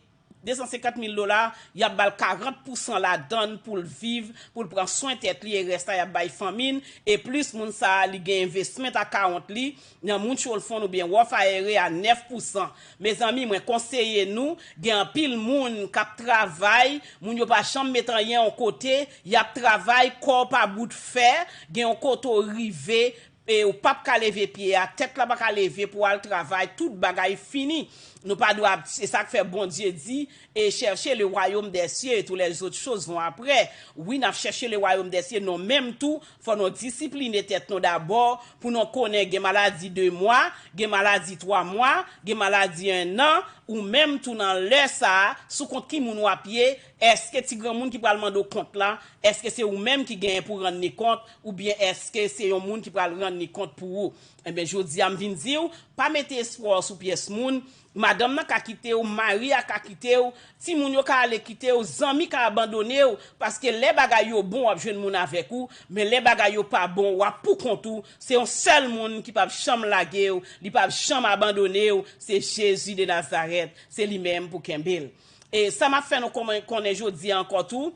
de san senkant mil dola, y ap ba l karant pousan ladan l pou l viv, pou l pran swen tèt li, e rès la y ap bay fanmi l, e plis moun sa a, li gen investment account li, nan mutual fund oubyen Roth I R A a nèf pousan. Mezanmi, mwen konseye nou, gen anpil moun k ap travay, moun yo pa janm met anyen yon kote, y ap travay, kò w pa bout fè, gen yon kote w rive, e ou p ap ka leve pye a, tèt la pa ka leve pou al travay, tout bagay fini. Nou pa dwe ap, se sa k fè Bondye di, et cherchez le royaume des cieux et toutes les autres choses vont après. Wi, n ap chèche le royaume des cieux, nou menm tou, fò nou disipline tèt nou dabò, pou nou konnen gen maladi de mwa, gen maladi twa mwa, gen maladi en an, ou menm tou nan lè sa a, sou kont ki moun w ap ye, èske ti granmoun ki pral mande w kont la, èske se ou menm ki genyen pou rann li kont, oubyen èske se yon moun ki pral rann li kont pou ou? Ebyen, jodi a m vin di w, pa mete espwa w sou pyès moun, madanm nan ka kite w, mari a ka kite w, timoun yo ka ale kite w, zanmi ka abandone w, paske lè bagay yo bon, w ap jwenn moun avèk ou, men lè bagay yo pa bon, w ap pou kont ou, se yon sèl moun ki p ap janm lage w, li p ap janm abandone w, se Jezi de Nazarèt, se li menm pou kenbe l. E sa m ap fè nou konnen, konnen jodi a ankò tou,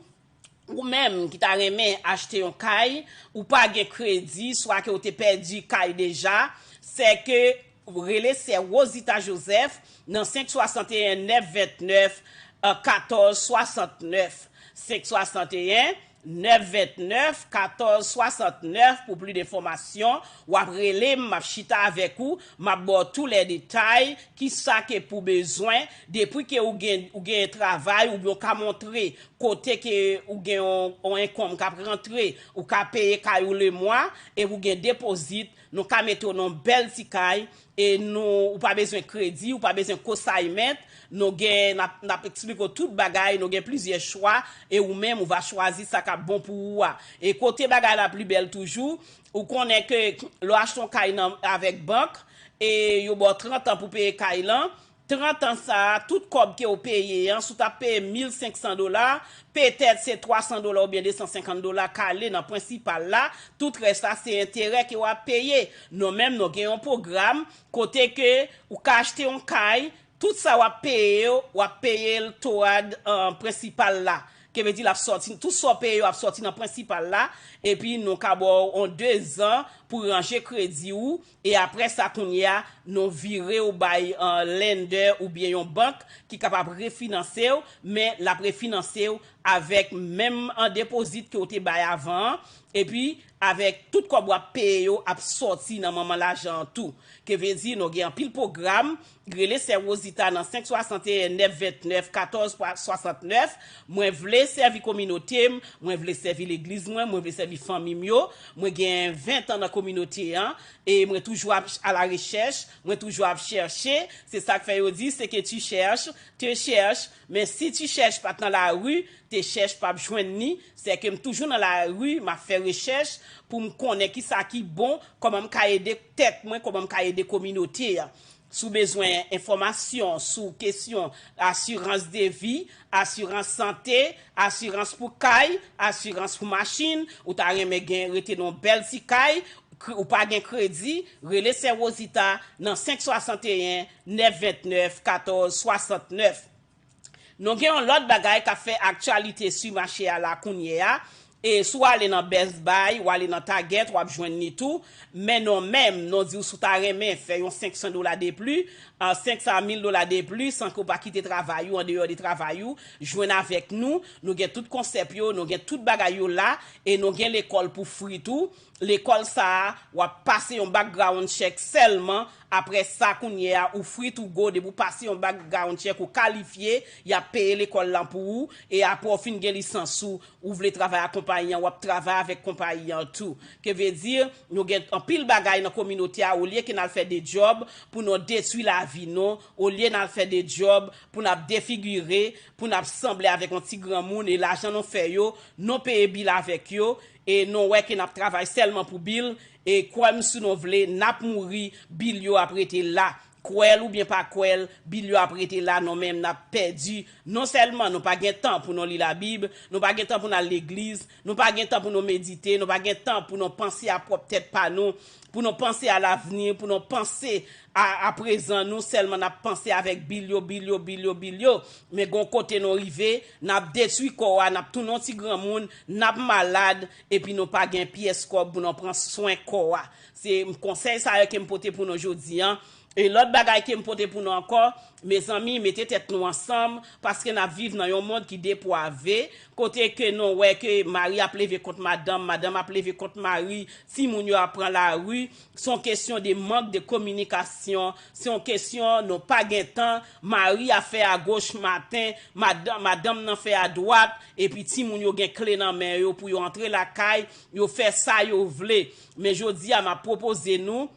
ou menm ki ta renmen achte yon kay, ou pa gen kredi, swa ke w te pèdi kay deja, sè ke rele sè Rosita Joseph nan senk swasanteyen nèf vennèf katòz swasantnèf, senk swasanteyen nèf vennèf katòz swasantnèf pou plis enfòmasyon, w ap rele m, m ap chita avèk ou, m ap ba w tou lè detay, kisa ke pou bezwen, depi ke ou gen, ou gen travay, oubyen w ka montre kote ke ou gen yon, yon enkonm k ap rantre, ou ka peye kay ou lemwa, epi ou gen depozit, nou ka mete w nan yon bèl ti kay, e nou, ou pa bezwen kredi, ou pa bezwen co-assignment, nou gen, n ap, n ap eksplike w tout bagay, nou gen plizyè chwa, e ou menm, ou va chwazi sa k ap bon pou ou a. E kote bagay la pi bèl toujou, ou konnen ke lè w achte yon kay nan, avèk bank, e yo ba w trant an pou peye kay lan, trant an sa a, tout kòb ke w peye an, si w t ap peye mil senk san dola, petèt se twa san dola oubyen de san senkant dola kale nan prensipal la, tout rès la se enterè ke w ap peye. Nou menm, nou gen yon pwogram kote ke ou ka achte yon kay, tout sa w ap peye yo, w ap peye l toward, uh, prensipal la. Ke vle di l ap sòti, tout sa w peye yo ap sòti nan prensipal la, epi nou ka ba w yon dezan pou ranje kredi w, e apre sa kounye a, nou vire w bay yon lender oubyen yon bank ki kapab refinanse w, men l ap refinanse w avèk menm an depozit ke w te bay avan an, epi avèk tout kòb w ap peye yo ap sòti nan manman lajan an tou. Ke vle di nou gen anpil pwogram, rele sè Wozita nan senk swasanteyen nèf vennèf katòz swasannnèf. Mwen vle sèvi kominote m, mwen vle sèvi legliz mwen, mwen vle sèvi fanmi m yo. Mwen gen ven tan nan kominote an, e mwen toujou ap, a la rechèch, mwen toujou ap chèche. Se sa k fè yo di, ce que tu cherches te cherche, men si tu cherches pa t nan lari, te chèch p ap jwenn ni. Se ke m toujou nan lari, m ap fè rechèch pou m konnen kisa ki bon, kòman m ka ede tèt mwen, kòman m ka ede kominote a. Si w bezwen enfòmasyon sou kesyon asirans de vi, asirans sante, asirans pou kay, asirans pou machin, ou ta renmen gen rete nan yon bèl ti kay, kre- ou pa gen kredi, rele sè Wozita nan senk swasanteyen nèf vennèf katòz swasannnèf. Nou gen yon lòt bagay k ap fè aktyalite sou mache a la kounye a. E si w ale nan Best Buy, w ale nan Target, w ap jwenn li tou. Men nou menm, nou di w si w ta renmen fè yon senk san dola de pli, an senk san mil dola de pli, san ke w pa kite travay ou, andeyò de travay ou, jwenn avèk nou. Nou gen tout konsèp yo, nou gen tout bagay yo la, e nou gen lekòl pou fri tou. Lekòl sa a, w ap pase yon background check sèlman. Apre sa, kounye a, ou free to go. Depi w pase yon background check, ou kalifye, y ap peye lekòl lan pou ou. E apre w fin gen lisans ou, ou vle travay ak konpayi an, w ap travay avèk konpayi an tou. Ke vle di, nou gen anpil bagay nan kominote a, olye ke n al fè de djòb pou nou detwi lavi nou, olye n al fè de djòb pou n ap defigire, pou n ap sanble avèk yon ti granmoun, e lajan nou fè yo, nou peye bil avèk yo, e nou wè ke n ap travay sèlman pou bil, e kwè m si nou vle, n ap mouri, bil yo ap rete la. Kwè l oubyen pa kwè l, bil yo ap rete la, nou menm n ap pèdi. Non sèlman nou pa gen tan pou nou li Labib, nou pa gen tan pou n al legliz, nou pa gen tan pou nou medite, nou pa gen tan pou nou panse a pwòp tèt pa nou, pou nou panse a lavni, pou nou panse a, a prezan nou, sèlman n ap panse avèk bil yo, bil yo, bil yo, bil yo. Men gon kote nou rive, n ap detwi kò a, n ap tounen yon ti granmoun, n ap malad, epi nou pa gen pyès kòb pou nou pran swen kò a. Se konsèy sa yo ke m pote pou nou jodi an. E lòt bagay ke m pote pou nou ankò, mezanmi, mete tèt nou ansanm, paske n ap viv nan yon mond ki depwave, kote ke nou wè ke mari ap leve kont madanm, madanm ap leve kont mari, timoun yo ap pran lari. Se yon kesyon de mank de kominikasyon, se yon kesyon nou pa gen tan, mari a fè agoch maten, madanm, madanm nan fè adwat, epi timoun yo gen kle nan men yo pou yo antre lakay, yo fè sa yo vle. Men jodi a, m ap pwopoze nou,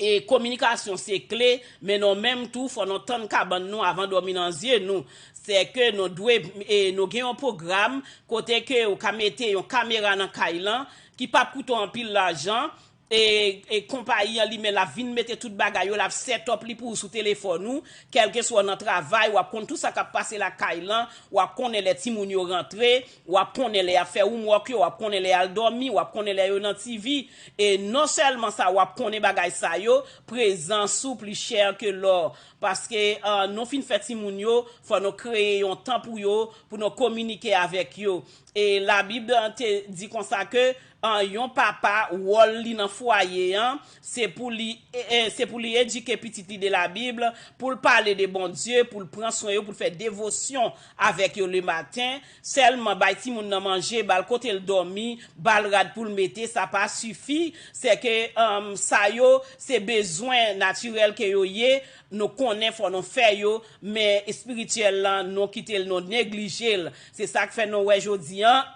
e kominikasyon se kle, men nou menm tou, fò nou tann kabann nou avan dòmi nan zye nou. Se ke nou dwe, e nou gen yon pwogram kote ke ou ka mete yon kamera nan kay lan, ki p ap koute w anpil lajan, e, e konpayi an li menm l ap vin mete tout bagay yo, l ap set up li pou ou sou telefòn ou, kèlkeswa w nan travay, w ap konn tout sa k ap pase lakay lan, w ap konnen lè timoun yo rantre, w ap konnen lè y ap fè homework yo, w ap konnen lè y al dòmi, w ap konnen lè yo nan T V. E non sèlman sa, w ap konnen bagay sa yo, prezans ou pli chè ke lò. Paske, ah, nou fin fè timoun yo, fò nou kreye yon tan pou yo, pou nou kominike avèk yo. E Labib te di konsa ke, ah, yon papa, wòl li nan fwaye an, se pou li, e, e, se pou li edike pitit li de Labib, pou l pale de Bondye, pou l pran swen yo, pou l fè devosyon avèk yo lematen. Sèlman bay timoun nan manje, ba l kote l dòmi, ba l rad pou l mete, sa pa sifi. Se ke, um, sa yo, se bezwen natirèl ke yo ye. Nou konnen fò nou fè yo, men espirityèl lan, nou kite l, nou neglije l. Se sa k fè nou wè jodi an,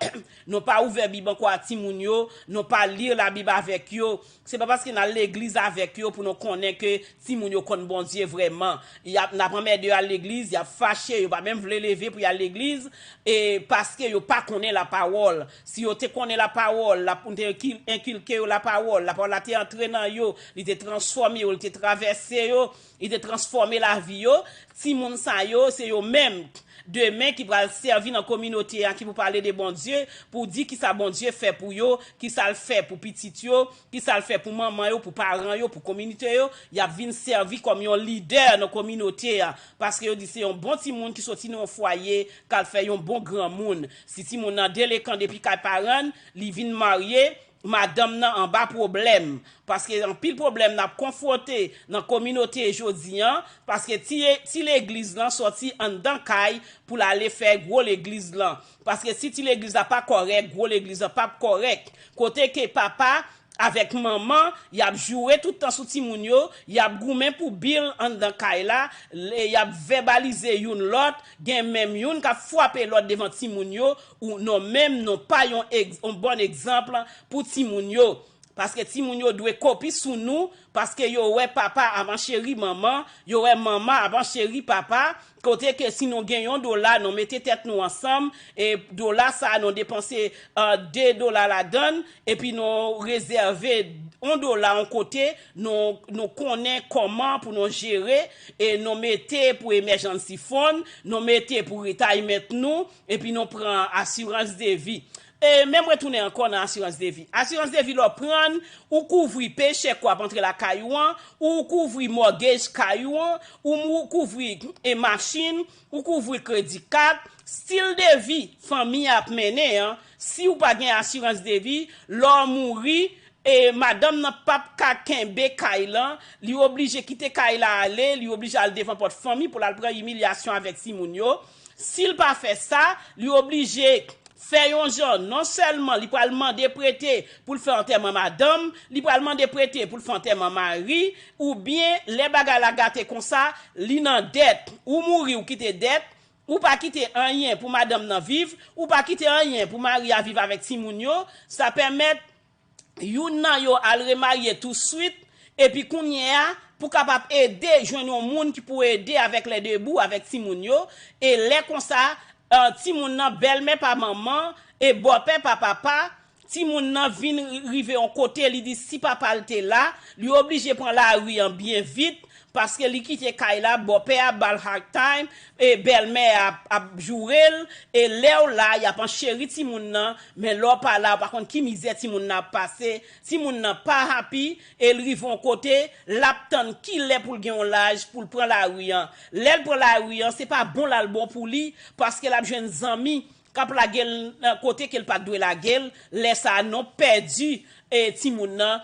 nou pa ouvè Bib ankò a timoun yo, nou pa li Labib avèk yo. Se pa paske n al legliz avèk yo pou nou konnen ke timoun yo konn Bondye vrèman. Y ap, n ap anmède yo al legliz, y ap fache, yo pa menm vle leve pou y al legliz, e paske yo pa konnen lapawòl. Si yo te konnen lapawòl, l ap te enkil-, enkilke yo lapawòl, lapawòl la te antre nan yo, li te transfòme yo, li te travèse yo, li te transfòme lavi yo. Timoun sa yo, se yo menm demen ki pral sèvi nan kominote a, ki pou pale de Bondye, pou di kisa Bondye fè pou yo, kisa l fè pou pitit yo, kisa l fè pou manman yo, pou paran yo, pou kominote yo, y ap vin sèvi kòm yon lidè nan kominote a, paske yo di se yon bon timoun ki soti nan yon fwaye, k al fè yon bon granmoun. Si timoun nan delekan depi kay paran l, li vin marye, madanm nan anba pwoblèm, paske anpil pwoblèm n ap konfwonte nan kominote jodi an, paske ti, ti legliz lan sòti anndan kay pou l ale fè gwo legliz lan, paske si ti legliz la pa kòrèk, gwo legliz lan p ap kòrèk, kote ke papa avèk manman, y ap joure tout tan sou timoun yo, y ap goumen pou bil anndan kay la, y ap vèbalize youn lòt, gen menm youn k ap frape lòt devan timoun yo, ou non menm non pa yon, yon bon egzanp pou timoun yo. Paske timoun yo dwe kopi sou nou, paske yo wè papa ap ancheri manman, yo wè manman ap ancheri papa, kote ke si nou gen yon dola, nou mete tèt nou ansanm, e dola sa a nou depanse de dola ladan l, epi nou rezève yon dola yon kote, nou, nou konnen kòman pou nou jere, e nou mete pou emergency fund, nou mete pou retirement nou, epi nou pran asirans de vi. E menm retounen ankò nan asirans de vi. Asirans de vi lè w pran l, ou kouvri pechèk w ap antre lakay ou an, ou kouvri mògej kay ou an, ou mou- kouvri e machin, ou kouvri kredi kat, stil de vi fanmi an ap mennen an, si w pa gen asirans de vi, lè w mouri, e madanm nan p ap ka kenbe kay lan, li oblije kite kay la ale, li oblije al devan pòt fanmi pou l al pran imilyasyon avèk timoun yo. Si l pa fè sa, li oblije fè yon jan, non sèlman li pral mande prete pou l fè antèman madanm, li pral mande prete pou l fè antèman mari, oubyen lè bagay la gate konsa, li nan dèt. Ou mouri, ou kite dèt, ou pa kite anyen pou madanm nan viv, ou pa kite anyen pou mari a viv avèk timoun yo, sa pèmèt youn nan yo al remarye touswit, epi kounye a, pou kapab ede jwenn yon moun ki pou ede avèk lè debou avèk timoun yo, e lè konsa, timoun nan, bèlmè pa manman, e bòpè pa papa, timoun nan vin rive yon kote, li di si papa l te la, li oblije pran lari an byen vit, paske li kite kay la, bòpè a ba l hard time, e bèlmè a ap joure l, e lè w la, y ap ancheri timoun nan, men lè w pa la, w pa konn ki mizè timoun nan ap pase, timoun nan pa happy, e l rive yon kote, l ap tann kilè pou l gen yon laj, pou l pran lari an. Lè l pran lari an, se pa bon l al bon pou li, paske l ap jwenn zanmi k ap lage l nan kote ke l pa t dwe lage l, lè sa a, nou pèdi, e timoun nan.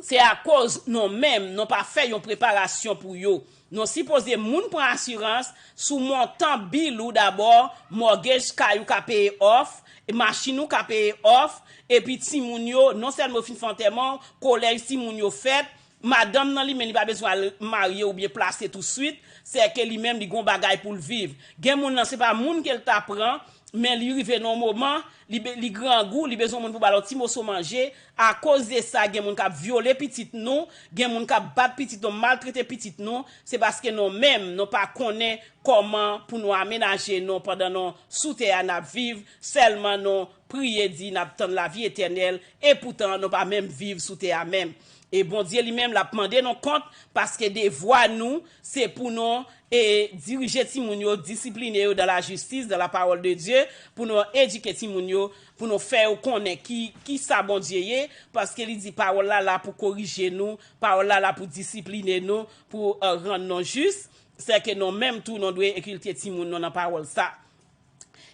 Se akoz nou menm, nou pa fè yon preparasyon pou yo. Nou sipoze moun pran asirans sou montan bil ou dabò, mògej kay ou ka peye off, machin ou ka peye off, epi timoun yo, non sèlman yo fin fè antèman, kolèj timoun yo fèt, madanm nan li menm li pa bezwen al marye oubyen plase touswit, sèke li menm li gon bagay pou l viv. Gen moun nan se pa moun ke l ta pran, men li rive nan yon moman, li, li grangou, li bezwen moun pou ba l yon ti moso manje. Akoz de sa, gen moun k ap vyole pitit nou, gen moun k ap bat pitit nou, maltrete pitit nou, se paske nou menm, nou pa konnen kòman pou nou amenaje nou pandan nou sou tè a n ap viv, sèlman nou priye di n ap tann lavi etènèl, epoutan nou pa menm viv sou tè a menm. E Bondye li menm, l ap mande nou kont, paske devwa nou, se pou nou e dirije timoun yo, disipline yo dans la justice, dans la parole de Dieu, pou nou edike timoun yo, pou nou fè yo konnen ki, ki sa Bondye ye, paske li di pawòl la la pou korije nou, pawòl la la pou disipline nou, pou rann nou jis, sèke nou menm tou nou dwe enkilte timoun nou nan pawòl sa.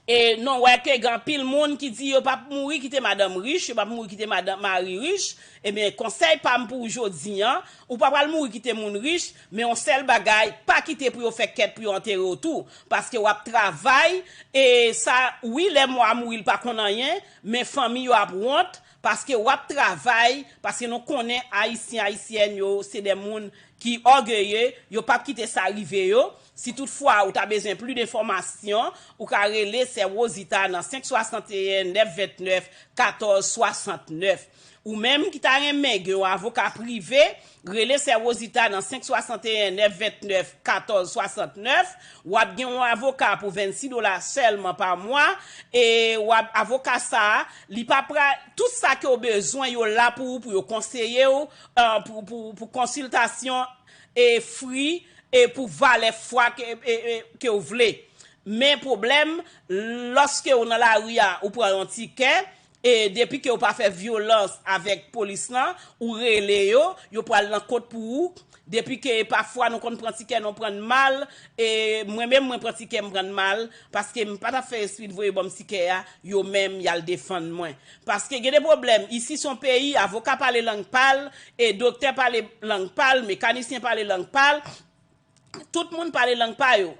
E nou wè ke gen anpil moun ki di yo p ap mouri kite madanm rich, yo p ap mouri kite madanm, mari rich. Ebyen, konsèy pa m pou ou jodi an, ou pa pral mouri kite moun rich, men yon sèl bagay, pa kite pou yo fè kèt pou yo antere w tou. Paske w ap travay, e sa, wi, lè mò a mouri, l pa konn anyen, men fanmi yo ap wont, paske w ap travay, paske nou konnen Ayisyen, Ayisyèn yo, se de moun ki ògeye, yo p ap kite sa rive yo. Si toutfwa ou ta bezwen plis enfòmasyon, ou ka rele Sè Rosita nan senk swasanteyen nèf vennèf katòz swasantnèf. Ou menm ki ta renmen gen yon avoka prive, rele Sè Rosita nan senk swasanteyen nèf vennèf katòz swasantnèf. W ap gen yon avoka pou vennsis dola sèlman pa mwa. E w ap, avoka sa a, li pa pra, tout sa ke w bezwen, yo la pou ou, pou yo konseye w, pou, pou, pou konsiltasyon e free e pou valè fwa ke, e, e, ke w vle. Men pwoblèm, lòske ou nan lari a, ou pran yon tikè, e depi ke ou pa fè vyolans avèk polis lan, ou rele yo, yo pral nan kont pou ou. Depi ke pafwa nou konn pran tikè, nou pran mal, e mwen menm mwen pran tikè, m pran mal, paske m pa t ap fè espri voye ban m tikè a, yo menm y al defann mwen. Paske gen de pwoblèm, isi se yon peyi, avoka pale lang pa l, e doktè pale lang pa l, mekanisyen pale lang pa l, tout moun pale lang pa yo.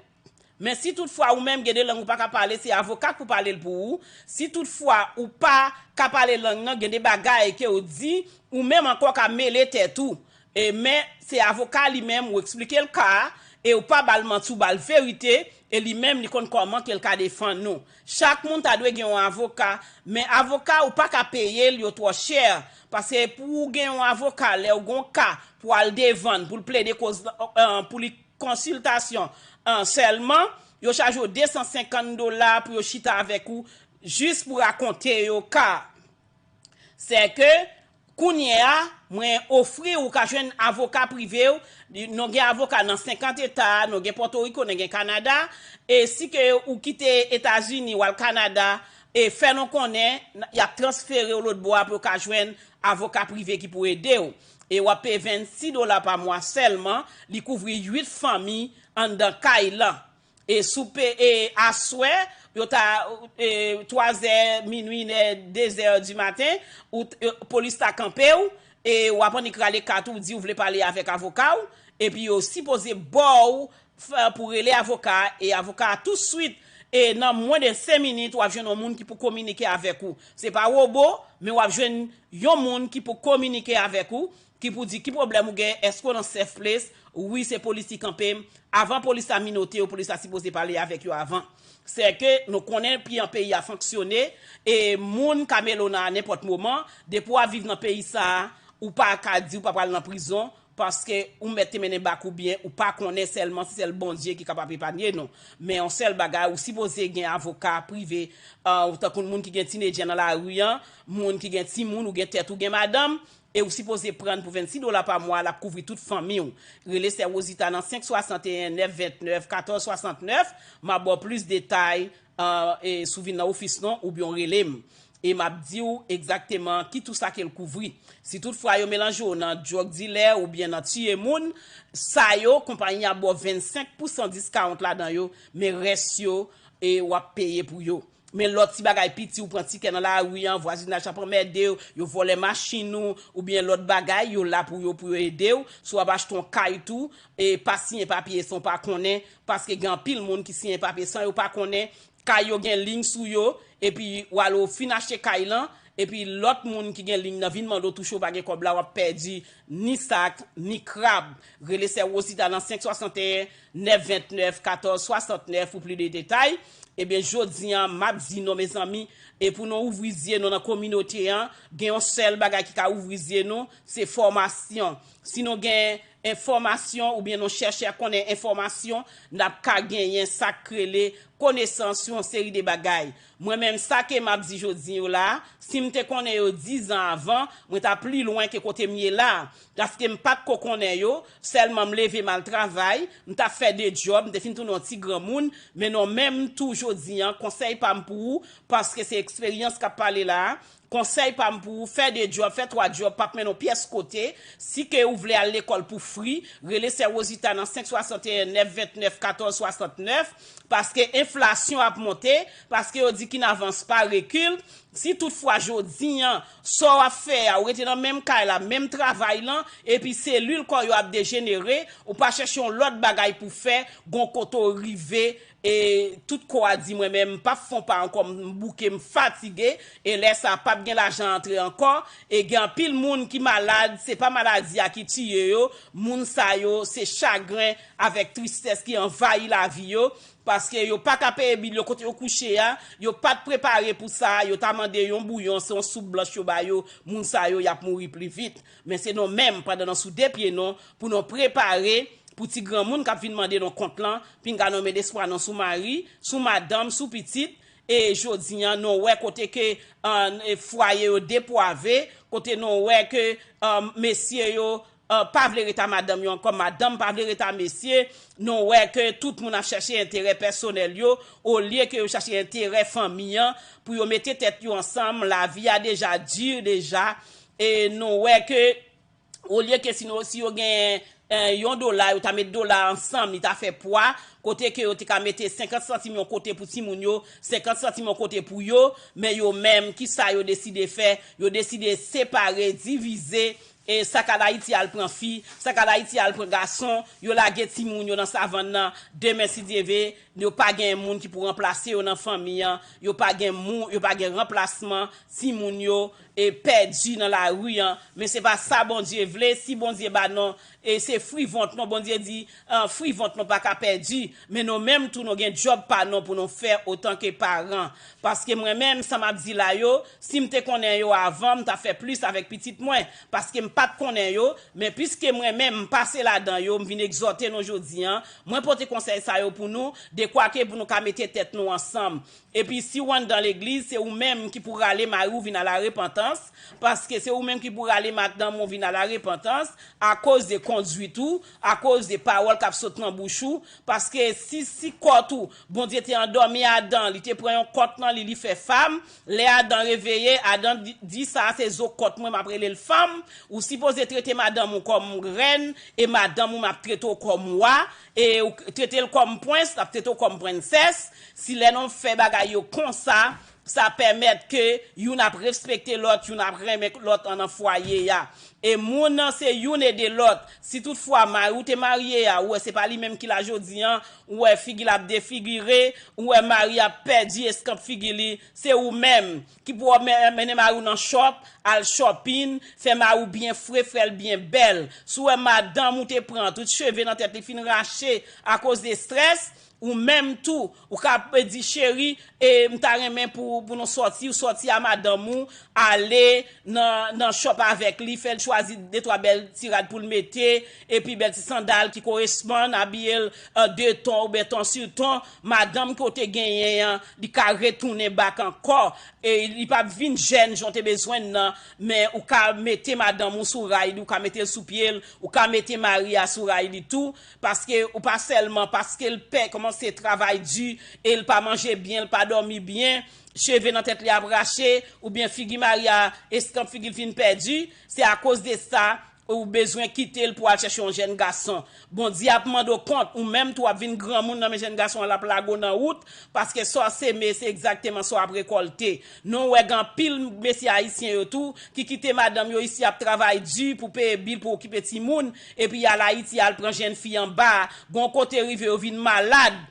Men si toutfwa ou menm gen de lang ou pa ka pale, se avoka k pou pale l pou ou. Si toutfwa ou pa ka pale lang nan, gen de bagay ke ou di, ou menm ankò ka mele tèt ou. E men se avoka li menm, ou eksplike l ka a, e ou pa ba l manti, ou ba l verite, e li menm li konn kòman ke l ka defann ou. Chak moun ta dwe gen yon avoka, men avoka ou pa ka peye l, yo twò chè. Paske pou ou gen yon avoka, lè ou gen yon ka pou al devann, pou l plede koz, eh, pou li konsiltasyon, eh, sèlman, yo chaje w de san senkant dola pou yo chita avèk ou, jis pou rakonte yo ka. Sèke, kounye a, mwen ofri ou ka jwenn avoka prive w, nou gen avoka nan senkant eta, nou gen Pòtoriko, nou gen Kanada, e si ke ou kite Etazini, w al Kanada, e fè nou konnen, y ap transfere w lòtbò a pou yo ka jwenn avoka prive ki pou ede w. E w ap peye vennsis dola pa mwa sèlman, li kouvri uit fanmi anndan kay lan. E sou pe, e aswè, yo ta, e, twazè, minwi, inè, dezè di maten, ou, e, polis ta kanpe w, e w ap annik rale kat ou, di ou vle pale avèk avoka w, epi yo sipoze ba w, f-, pou rele avoka a, e avoka a touswit, e nan mwen de senk minit, w ap jwenn yon moun ki pou kominike avèk ou. Se pa wobo, men w ap jwenn yon moun ki pou kominike avèk ou, ki pou di ki pwoblèm ou gen, èske w nan safe place? Wi, se polis ki kanpe m. Avan polis la minote yo, polis la sipoze pale avèk yo avan. Sèke nou konnen kijan peyi a fonksyone, e moun ka mele w nan nenpòt moman, depi w ap viv nan peyi sa a, ou pa ka di ou pa pral nan prizon, paske ou mèt te mennen bak ou byen, ou pa konnen sèlman, se sèl Bondye ki kapab epanye nou. Men yon sèl bagay, ou sipoze gen avoka prive, eh, tankou moun ki gen tinedjè nan lari an, moun ki gen timoun, ou gen tèt, ou gen madanm, e ou sipoze pran pou vennsis dola pa mwa, l ap kouvri tout fanmi w. Rele sè Wozita nan senk swasanteyen nèf ventnèf katòz swasantnèf, m ap ba w plis detay, eh, e si w vin nan ofis non, oubyen w rele m. E m ap di w egzakteman ki tou sa ke l kouvri. Si toutfwa yo melanje w nan drug dilè oubyen nan tiye moun, sa yo, konpayi a ba w vennsenk pousan discount ladan yo, men rès yo, e w ap peye pou yo. Men lòt ti bagay piti, ou pran tikè nan lari an, vwazinaj ap anmède w, yo vòlè machin ou, oubyen lòt bagay, yo la pou yo, pou yo ede w. Si w ap achte yon kay tou, e pa siyen papye san w pa konnen, paske gen anpil moun ki siyen papye san yo pa konnen, kay yo gen liy sou yo, epi w al ou fin achte kay lan, epi lòt moun ki gen liy nan vin mande w touche w pa gen kòb la, w ap pèdi ni sak, ni krab. Rele sè Wozita nan senk swasanteyen nèf ventnèf katòz swasantnèf pou plis de detay. Ebyen, jodi an, m ap di nou, mezanmi, e pou nou ouvri zye nou nan kominote an, gen yon sèl bagay ki ka ouvri zye nou, se fòmasyon. Si nou gen enfòmasyon oubyen nou chèchè konnen enfòmasyon, n ap ka genyen sa k rele konesans sou yon seri de bagay. Mwen menm, sa ke m ap di jodi yo la, si m te konnen yo dizan avan, mwen t ap pli lwen ke kote m ye la. Paske m pa t ko konnen yo, sèlman m leve m al travay, m t ap fè de djòb, m te fin tounen yon ti granmoun, men non menm tou jodi an, konsèy pa m pou ou, paske se eksperyans k ap pale la, konsèy pa m pou ou, fè de djòb, fè twa djòb, p ap mennen w pyès kote. Si ke ou vle al lekòl pou fri, rele sè Wozita nan senk swasanteyen nèf ventnèf katòz swasantnèf, paske enflasyon ap monte, paske yo di qui n'avance pas recule. Si toutfwa jodi an, sa w ap fè a, ou rete nan menm kay la, menm travay lan, epi selil kò yo ap dejenere, ou pa chèche yon lòt bagay pou fè, gon kote w rive, e tout kò a di mwen menm, m p ap fè yon pa ankò, m bouke, m fatige, e lè sa a, p ap gen lajan antre ankò, e gen anpil moun ki malad, se pa maladi a ki tiye yo, moun sa yo, se chagren avèk tristès ki anvayi lavi yo, paske yo pa ka peye bil yo kote yo kouche a, yo pa t prepare pou sa, yo ta mande yon bouyon, se yon soup blanch yo ba yo, moun sa yo, y ap mouri pli vit. Men se nou menm, pandan nou sou de pye nou, pou nou prepare pou ti granmoun k ap vin mande nou kont lan, pinga nou met lespwa nou sou mari, sou madanm, sou pitit, e jodi an, nou wè kote ke, an, e fwaye yo depwave, kote nou wè ke, an, mesye yo, pa vle ret a madanm yo ankò, madanm pa vle ret a mesye. Nou wè ke tout moun ap chèche enterè pèsonèl yo, olye ke yo chache enterè fanmi an, pou yo mete tèt yo ansanm, lavi a deja di deja. E nou wè ke olye ke si, nou, si yo gen yon dola, yo ta met dola ansanm, li ta fè pwa, kote ke yo te ka mete senkant santim yon kote pou timoun yo, senkant santim yon kote pou yo, men yo menm, ki sa yo deside fè? Yo deside separe, divize, e sa k al Ayiti al pran fi, sa k al Ayiti al pran gason, yo lage timoun yo nan savann nan, demen si Dye ve, yo pa gen moun ki pou ranplase yo nan fanmi an, yo pa gen moun, yo pa gen ranplasman, timoun yo e pèdi nan lari an, men se pa sa Bondye vle. Si Bondye ba non, e se frivont non, Bondye di, frivont non pa ka pèdi, men nou menm tou nou gen djòb pa non pou nou fè otan ke paran. Paske mwen menm, sa m ap di la yo, si m te konnen yo avan, m ta fè plis avèk pitit mwen, paske m pa t konnen yo, men piske mwen menm m pase ladan yo, m vin egzòte nou jodi an, mwen pote konsèy sa yo pou nou, dekwa ke pou nou ka mete tèt nou ansanm. Epi si w anndan legliz, se ou menm ki pou rale mari w vin a la repantans, paske se ou menm ki pou rale madanm ou vin a la repantans, akoz de kondwit ou, akoz de pawòl k ap sot nan bouch ou, paske si, si kòt ou, Bondye te andòmi Adan, li te pran yon kòt nan li, li fè fanm, lè Adan reveye, Adan di, di sa se zo kòt mwen, m ap rele l fanm, ou sipoze trete madanm ou kòm rèn, e madanm ou m ap trete w kòm wa, e ou trete l kòm prens, l ap trete w kòm prensès. Si lè nou fè bagay yo konsa, sa pèmèt ke youn ap respekte lòt, youn ap renmen lòt an nan fwaye a. E moun nan se youn ede lòt. Si toutfwa mari w te marye a, ou wè se pa li menm ki la jodi an, ou wè figi l ap defigire, ou wè mari ap pèdi eskanp figi li, se ou menm ki pou men-, mennen mari w nan shop, al shopping, fè mari w byen fre, fè l byen bèl. Si w wè madanm ou te pran tout cheve nan tèt li fin rache akoz de estrès, ou menm tou, ou ka pe di, cheri, e m ta renmen pou, pou nou sòti, ou sòti a madanm ou, ale nan, nan shop avèk li, fè l chwazi de twa bèl ti rad pou l mete, epi bèl ti sandal ki koresponn, abiye l an de ton oubyen ton sur ton, madanm ke w te genyen an, li ka retounen back ankò, e li p ap vin jèn jan w te bezwen l nan, men ou ka mete madanm ou sou ray li, ou ka mete l sou pye l, ou ka mete mari a sou ray li tou, paske ou pa sèlman, paske l pè kòmanse travay di, e l pa manje byen, l pa dòmi byen, cheve nan tèt li ap rache, oubyen figi mari a, eskanp figi l fin pèdi, se akoz de sa, ou bezwen kite l pou al chèche yon jèn gason. Bondye ap mande w kont, ou menm tou w ap vin granmoun nan men jèn gason an, l ap lage w nan wout, paske sa w seme, se egzakteman sa w ap rekòlte. Nou wè gen anpil mesye ayisyen yo tou, ki kite madanm yo isi ap travay di pou peye bil, pou okipe timoun, epi y al Ayiti, y al pran jèn fi anba, gon kote rive yo vin malad,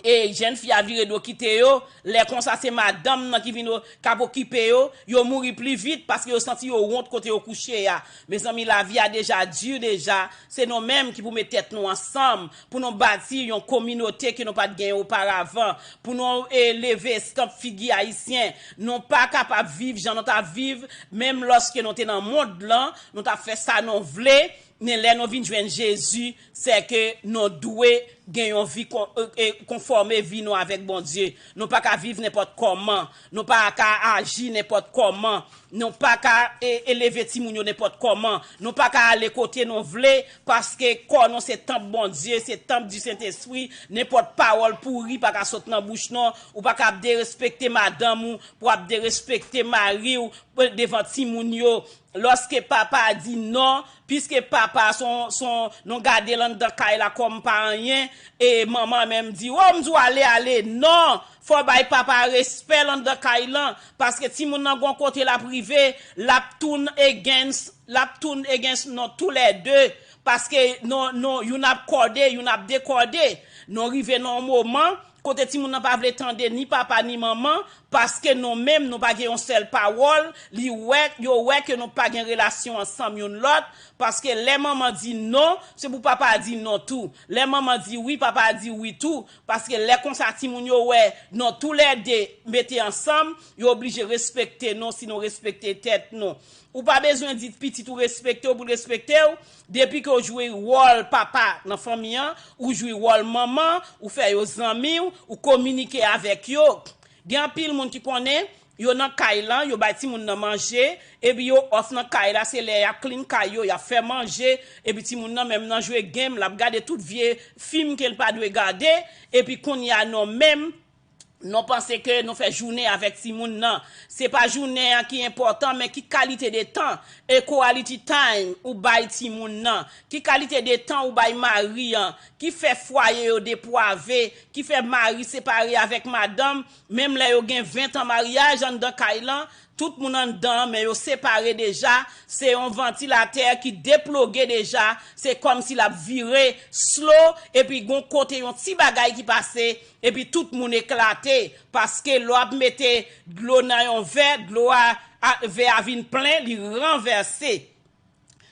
e jèn fi a vire do kite yo, lè konsa se madanm nan ki vin o-, k ap okipe yo, yo mouri pli vit paske yo santi yo wont kote yo kouche a. Mezanmi, lavi a deja di deja, se nou menm ki pou met tèt nou ansanm pou nou bati yon kominote ke nou pa t genyen oparavan, pou nou, e, leve eskanp figi ayisyen. Nou pa kapab viv jan nou t ap viv, menm lòske nou te nan mond lan, nou t ap fè sa nou vle, men lè nou vin jwenn Jezi, se ke nou dwe gen yon vi kon-, e, e, konfòme vi nou avèk Bondye. Nou pa ka viv nenpòt kòman. Nou pa ka aji nenpòt kòman. Nou pa ka, e, eleve timoun yo nenpòt kòman. Nou pa ka ale kote nou vle, paske kò nou se tanp Bondye, se tanp di Sentespri. Nenpòt pawòl pouri pa ka sot nan bouch nou. Ou pa ka ap derespekte madanm ou, pou ap derespekte mari w, devan timoun yo. Lòske papa a di non, piske papa a se yon, se yon, nou gade l anndan kay la kòm pa anyen, e manman menm di, o, m di w ale, ale. Non! Fò w bay papa a respè l anndan kay lan, paske timoun nan gon kote l ap rive, l ap turn against, l ap turn against nou toulède, paske nou, nou, youn ap kòde, youn ap dekòde. Nou rive nan yon moman, kote timoun nan pa vle tande ni papa ni manman, paske nou menm nou pa gen yon sèl pawòl, li wè, yo wè ke nou pa gen relasyon ansanm youn lòt, paske lè manman di non, se pou papa a di non tou. Lè manman di wi, papa a di wi tou, paske lè konsa timoun yo wè nou toulède mete ansanm, yo oblije respekte nou si nou respekte tèt nou. Ou pa bezwen di pitit ou respekte w pou l respekte w. Depi ke w jwe wòl papa nan fanmi an, ou jwe wòl manman, ou fè yo zanmi w, ou kominike avèk yo. Gen anpil moun ki konnen, Yo nan kay lan, yo bay timoun nan manje, epi yo off nan kay la, se lè y ap clean kay yo, y ap fè manje, epi timoun nan menm nan jwe game, l ap gade tout vye fim ke l pa dwe gade, epi kounye a nou menm, nou panse ke nou fè jounen avèk timoun nan. Se pa jounen an ki enpòtan, men ki kalite de tan e quality time ou bay timoun nan, ki kalite de tan ou bay mari an, ki fè fwaye yo depwave, ki fè mari separe avèk madanm, menm lè yo gen ven tan maryaj anndan kay lan, tout moun anndan, men yo separe deja, se yon vantilatè ki deploge deja, se kòmsi l ap vire slow, epi gon kote yon ti bagay ki pase, epi tout moun eklate, paske lè w ap mete dlo nan yon vè, dlo a, a vè a vin plen, li ranvèse.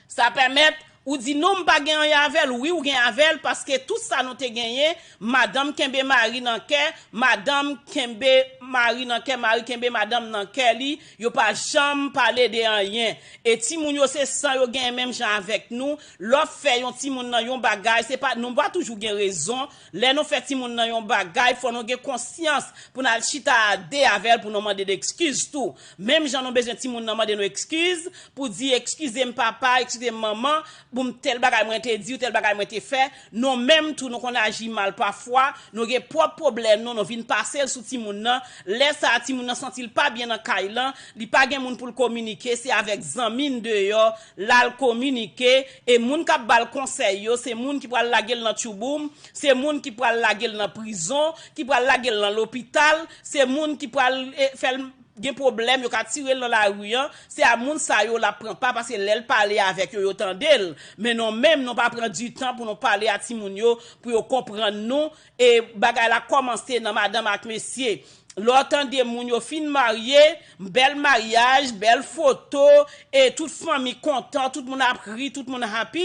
Sa pèmèt ou di non, m pa gen anyen avè l. Wi, ou gen avè l, paske tout sa nou te genyen, madanm kenbe mari nan kè, madanm kenbe mari nan kè, mari kenbe madanm nan kè li, yo pa janm pale de anyen. E timoun yo se san yo genyen menm jan avèk nou. Lè w ap fè yon timoun nan yon bagay, se pa, nou pa toujou gen rezon. Lè nou fè timoun nan yon bagay, fò nou gen konsyans pou n al chita a de avè l pou nou mande l ekskiz tou. Menm jan nou bezwen timoun nan mande nou ekskiz, pou di, "Ekskize m, papa, ekskize m, manman, pou m tèl bagay mwen te di w, tèl bagay mwen te fè." Nou menm tou, nou konn aji mal pafwa, nou gen pwòp pwoblèm nou, nou vin pase l sou timoun nan. Lè sa a, timoun nan santi l pa byen nan kay lan, li pa gen moun pou l kominike, se avèk zanmi n deyò, l al kominike, e moun k ap ba l konsèy yo, se moun ki pral lage l nan tchouboum, se moun ki pral lage l nan prizon, ki pral lage l nan lopital, se moun ki pral, eh, fè l gen pwoblèm, yo ka tire l nan lari an, se a moun sa yo l ap pran pa, paske lè l pale avèk yo, yo tande l. Men nou menm, nou pa pran ditan pou nou pale a timoun yo, pou yo konprann nou, e bagay la kòmanse nan madanm ak mesye. Lè w tande moun yo fin marye, bèl maryaj, bèl foto, e tout fanmi kontan, tout moun ap ri, tout moun happy,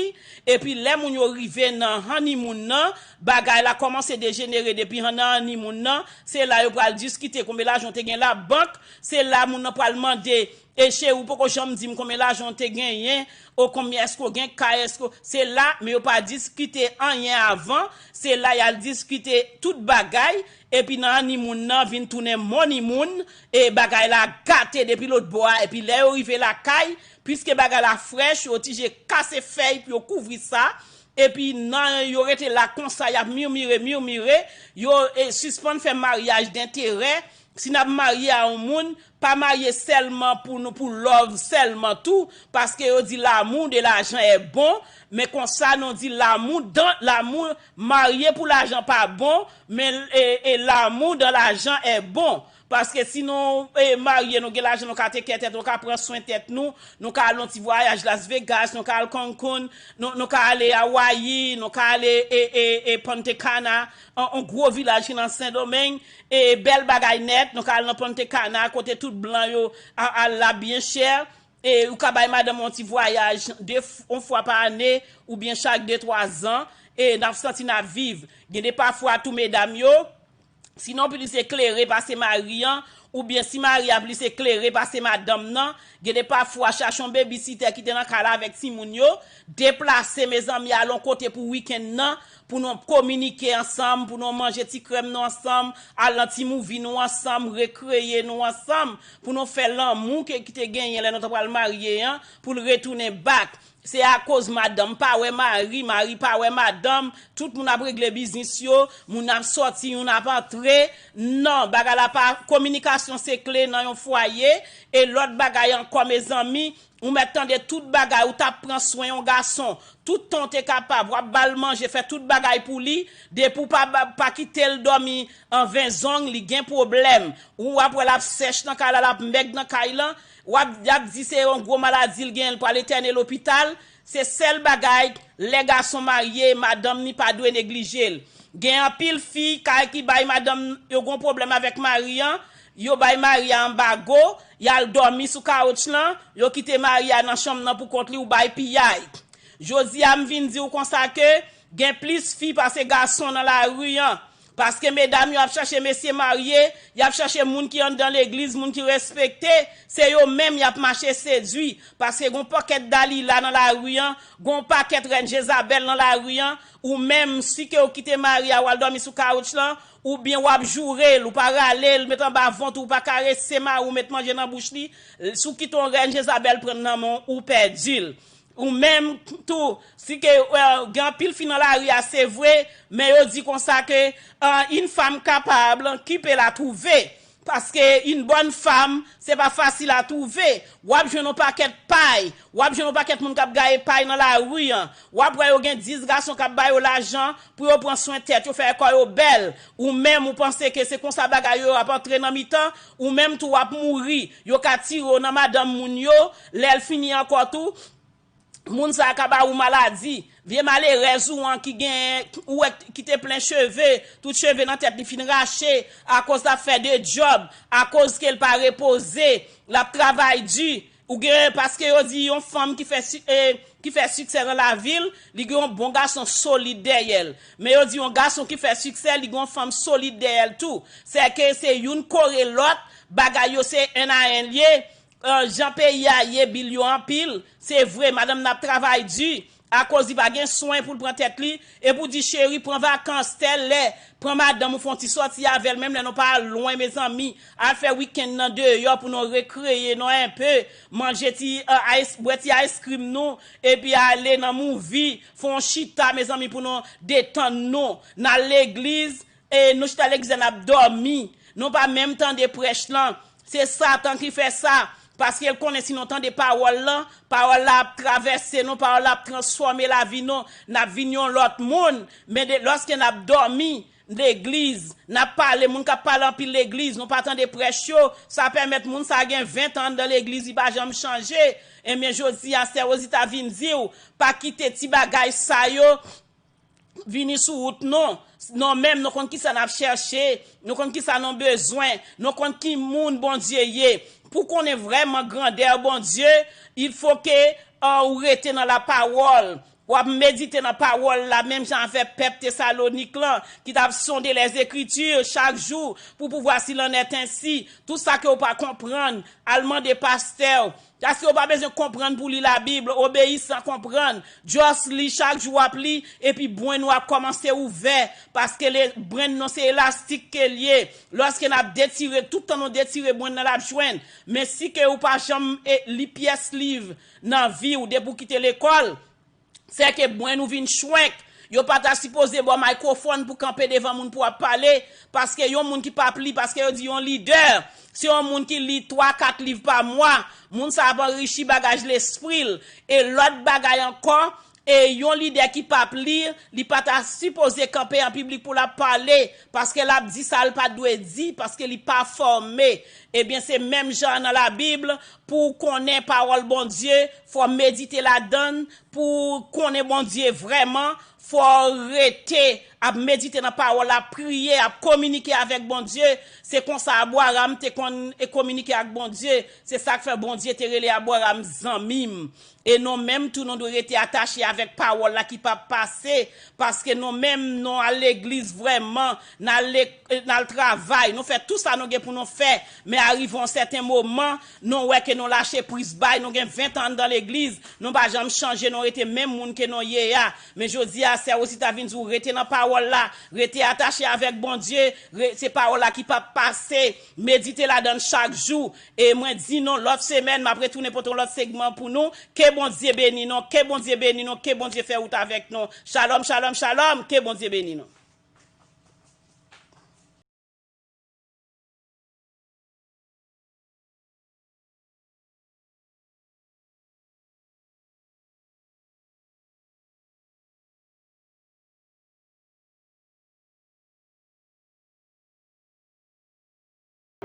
epi lè moun yo rive nan honeymoon nan, bagay la kòmanse dejenere depi nan honeymoon nan, se la yo pral diskite konbyen lajan w te gen labank, se la moun nan pral mande, "E cheri, ou poko janm di m konbyen lajan w te genyen, o konbyen èske w gen kay, èske w," se la, men yo pa diskite anyen avan, se la y al diskite tout bagay, epi nan honeymoon nan vin tounen moneymoon, e bagay la gate depi lòt bò a, epi lè yo rive lakay, piske bagay la frèch, yo oblije kase fèy pou yo kouvri sa, epi nan yo rete la konsa, y ap mimire, mimire, yo, eh, sispann fè maryaj denterè. Si n ap marye a yon moun, pa marye sèlman pou nou, pou love sèlman tou, paske yo di l'amour de l'argent est bon, men konsa nou di l'amour dans l'amour, marye pou lajan pa bon, men, e, e l'amour dans l'argent est bon. Paske si nou, e, marye, nou gen lajan, nou ka take care tèt, nou ka pran swen tèt nou, nou ka al yon ti vwayaj Las Vegas, nou ka al Cancun, nou, nou ka ale Hawaii, nou ka ale, e, e, e Punta Cana, yon, yon gwo vilaj ki nan Sendomeng, e bèl bagay nèt, nou ka al nan Punta Cana, kote tout blan yo a, a la byen chè, e ou ka bay madanm yon ti vwayaj, de f-, yon fwa pa ane, oubyen chak de, twa zan, e n ap santi n ap viv. Gen de pafwa tou medam yo, si nou plis eklere pase mari an, oubyen si mari a plis eklere pase madanm nan, gen de pafwa chache yon babysitter ki te nan kay la avèk timoun yo, deplase, mezanmi, al yon kote pou wikenn nan, pou nou kominike ansanm, pou nou manje ti krèm nou ansanm, al nan ti movie nou ansanm, rekreye nou ansanm, pou nou fè lanmou ke, ki te genyen lè nou t ap pral marye an, pou l retounen back. Se akoz madanm pa wè mari, mari pa wè madanm, tout moun ap regle biznis yo, moun ap sòti, youn ap antre. Non, bagay la pa, kominikasyon se kle nan yon fwaye, e lòt bagay ankò, mezanmi, ou mèt tande tout bagay, ou t ap pran swen yon gason, tout tan w te kapab, w ap ba l manje, fè tout bagay pou li, depi w pa, pa, pa kite l dòmi an ven zong, li gen pwoblèm. Ou w ap wè l ap sèch nan kay la, l ap mèg nan kay lan, w ap, y ap di se yon gwo maladi l genyen, l pral etène lopital. Se sèl bagay, lè gason marye, madanm ni pa dwe neglije l. Gen anpil fi kay ki bay madanm yo gon pwoblèm avèk mari an, yo bay mari a anbago, y al dòmi sou kawouch lan, yo kite mari a nan chanm nan pou kont li, ou bay piyay. Jodi a, m vin di w konsa ke gen plis fi pase gason nan lari an. Paske medam yo ap chache mesye marye, y ap chache moun ki anndan legliz, moun ki respekte, se yo menm y ap mache sedui. Paske gon pakèt Dalila nan lari an, gon pakèt rèn Jezabèl nan lari an, ou menm si ke w kite mari a w al dòmi sou kawoutch lan, oubyen w ap joure l, ou pa rale l, met anba vant ou, ou pa karese mari w, met manje nan bouch li, si w kite yon rèn Jezabèl pran nan men w, ou pèdi l. Ou menm tou, si ke, euh, gen anpil fi nan lari a, se vre, men yo di konsa ke, euh, une femme capable, qui peut la trouver? Paske une bonne femme, se pa fasil a twouve. W ap jwenn yon pakèt pay, w ap jwenn yon pakèt moun k ap gaye pay nan lari an. W ap wè yo gen dis gason k ap ba yo lajan pou yo pran swen tèt yo, fè kò yo bèl. Ou menm, ou panse ke se konsa bagay yo ap antre nan mitan, ou menm tou w ap mouri. Yo ka tire w nan madanm moun yo, lè l fini ankò tou, moun sa a ka ba ou maladi. Vye malerèz ou an ki gen, ou wè ki te plen cheve, tout cheve nan tèt li fin rache, akoz l ap fè de djòb, akoz ke l pa repoze, l ap travay di. Ou gen, paske yo di yon fanm ki fè si-, eh, ki fè siksè nan lavi l, li gen yon bon gason solid dèyè l. Men yo di yon gason ki fè siksè, li gen yon fanm solid dèyè l tou. Sèke se youn kore lòt, bagay yo se en a en l ye. Eh, jan peyi a ye, bil yo anpil. Se vre, madanm nan ap travay di, akoz li pa gen swen pou l pran tèt li, epi w di, cheri, pran vakans, tèl lè, pran madanm ou, fè yon ti sòti avè l, menm lè nou pa al lwen, mezanmi, al fè wikenn nan deyò pou nou rekreye nou enpe, manje ti, eh, ice, bwè ti ice cream nou, epi ale nan movie, fè yon chita, mezanmi, pou nou detann nou, n al legliz, e nou chita legliz la, n ap dòmi, nou pa menm tande prèch lan. Se Satan ki fè sa, paske l konnen si nou tande pawòl lan, pawòl la ap travèse nou, pawòl la ap transfòme lavi nou, n ap vin yon lòt moun. Men de, lòske n ap dòmi legliz, n ap pale, moun k ap pale anpil legliz, nou pa tande prèch yo, sa pèmèt moun sa gen ven tan anndan legliz, li pa janm chanje. Ebyen, jodi a, sè Wozita vin di w, pa kite ti bagay sa yo vini sou wout nou. Nou menm, nou konn kisa n ap chèche, nou konn kisa nou bezwen, nou konn ki moun Bondye ye. Pou konnen vrèman grandè Bondye, il faut que, euh, ou rete nan lapawòl. W ap medite nan pawòl la, menm jan avèk pèp Tesalonik lan, ki t ap sonde Lèzekriti chak jou pou, pou vwa si l en est ainsi. Tout sa ke w pa konprann, al mande pastè w. Paske w pa bezwen konprann pou li Labib, obeyi san konprann. Just li, chak jou w ap li, epi brenn ou ap kòmanse ouvè, paske le, brenn nou se elastik ke l ye. Lòske n ap detire, tout tan nou detire, brenn nan l ap jwenn. Men si ke ou pa janm, e, li pyès liv nan vi w depi w kite lekòl, sèke brenn ou vin chwenk. Yo pa ta sipoze ba w mayikwofòn pou kanpe devan moun pou w ap pale, paske yon moun ki p ap li, paske yo di yon lidè, se yon moun ki li twa, kat liv pa mwa. Moun sa ap anrichi bagaj lespri l. E lòt bagay ankò, e yon lidè ki p ap li, li pa ta sipoze kanpe an piblik pou l ap pale, paske l ap di sa l pa dwe di, paske li pa fòme. Ebyen, se menm jan an nan Labib, pou w konnen pawòl Bondye, fò w medite ladan l, pou w konnen Bondye vrèman, fò w rete ap medite nan pawòl la, ap priye, ap kominike avèk Bondye. Se konsa Abraram te konn e kominike ak Bondye. Se sa k fè Bondye te rele Abraram zanmi m. E nou menm tou, nou dwe rete atache avèk pawòl la ki p ap pase, paske nou menm, nou al legliz vrèman, n al lek-, n al travay, nou fè tout sa nou gen pou nou fè, men arive yon sèten moman, nou wè ke nou lache priz bay, nou gen ven tan anndan legliz, nou pa janm chanje, nou rete menm moun ke nou ye a. Men jodi a, sè Wozita vin di w rete nan pawòl la, rete atache avèk Bondye, re-, se pawòl la ki p ap pase, medite ladan l chak jou. E mwen di nou, lòt semèn, m ap retounen pote yon lòt segman pou nou. Ke Bondye beni nou, ke Bondye beni nou, ke Bondye fè wout avèk nou. Shalom, shalom, shalom, ke Bondye beni nou.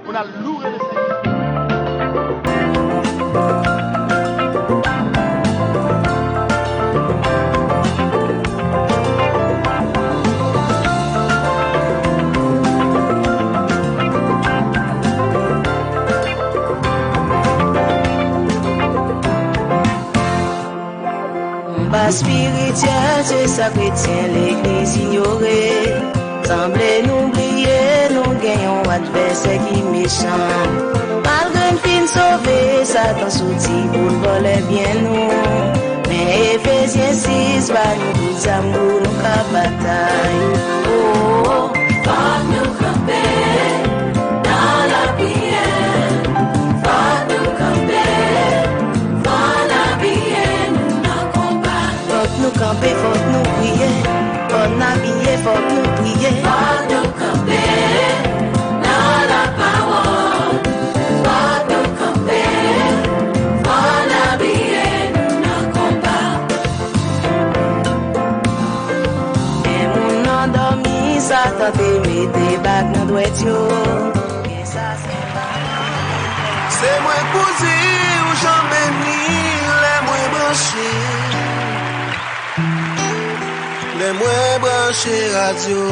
Pou n al loure Lesenyè. Konba espirityèl, se sa kretyen legliz inyore. Sanble nou bliye, nou gen yon advèsè ki mechan. Malgre n fin sove, Satan soti pou l vòlè byen nou. Men Efezyen sis ba nou tout zam pou nou ka batay. Oh, oh. Fòk nou kanpe nan lapriyè. Fòk nou kanpe, fò n abiye nou nan konba. Fòk nou kanpe, fòk nou priye. Fò n abiye, fòk nou priye. Fòk nou kanpe nan lapawòl. Fòk nou kanpe, fò n abiye nou nan konba. Men moun nan dòmi, Satan te mete bag nan dwèt yo. Men sa se pa Se mwen k pou di w jan m beni lè mwen branche. Lè mwen branche radyo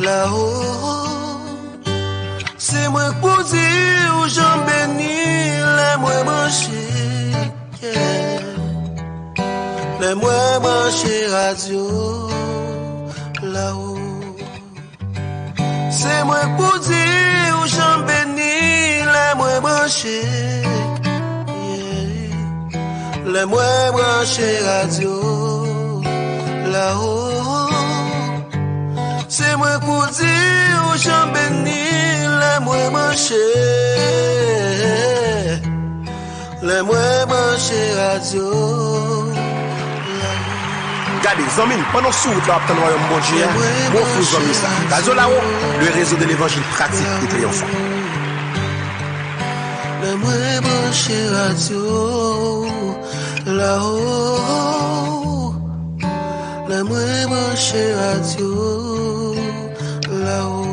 la o. Se mwen k pou di w jan m beni lè mwen branche. Yeah. Lè mwen branche radyo la o. Se mwen k pou di w jan m beni lè mwen branche. Yeah. Lè mwen branche radyo la o. Se mwen k pou di w jan m beni lè mwen branche. Lè mwen branche radyo la o. Gade, zanmi m, pandan w sou wout la w ap tann Wayòm Bondye a, mwen ofri w zanmi sa. Radyo la o, le réseau de l'évangile pratique et triomphant. Lè mwen branche radyo la o. Lè mwen branche radyo la o.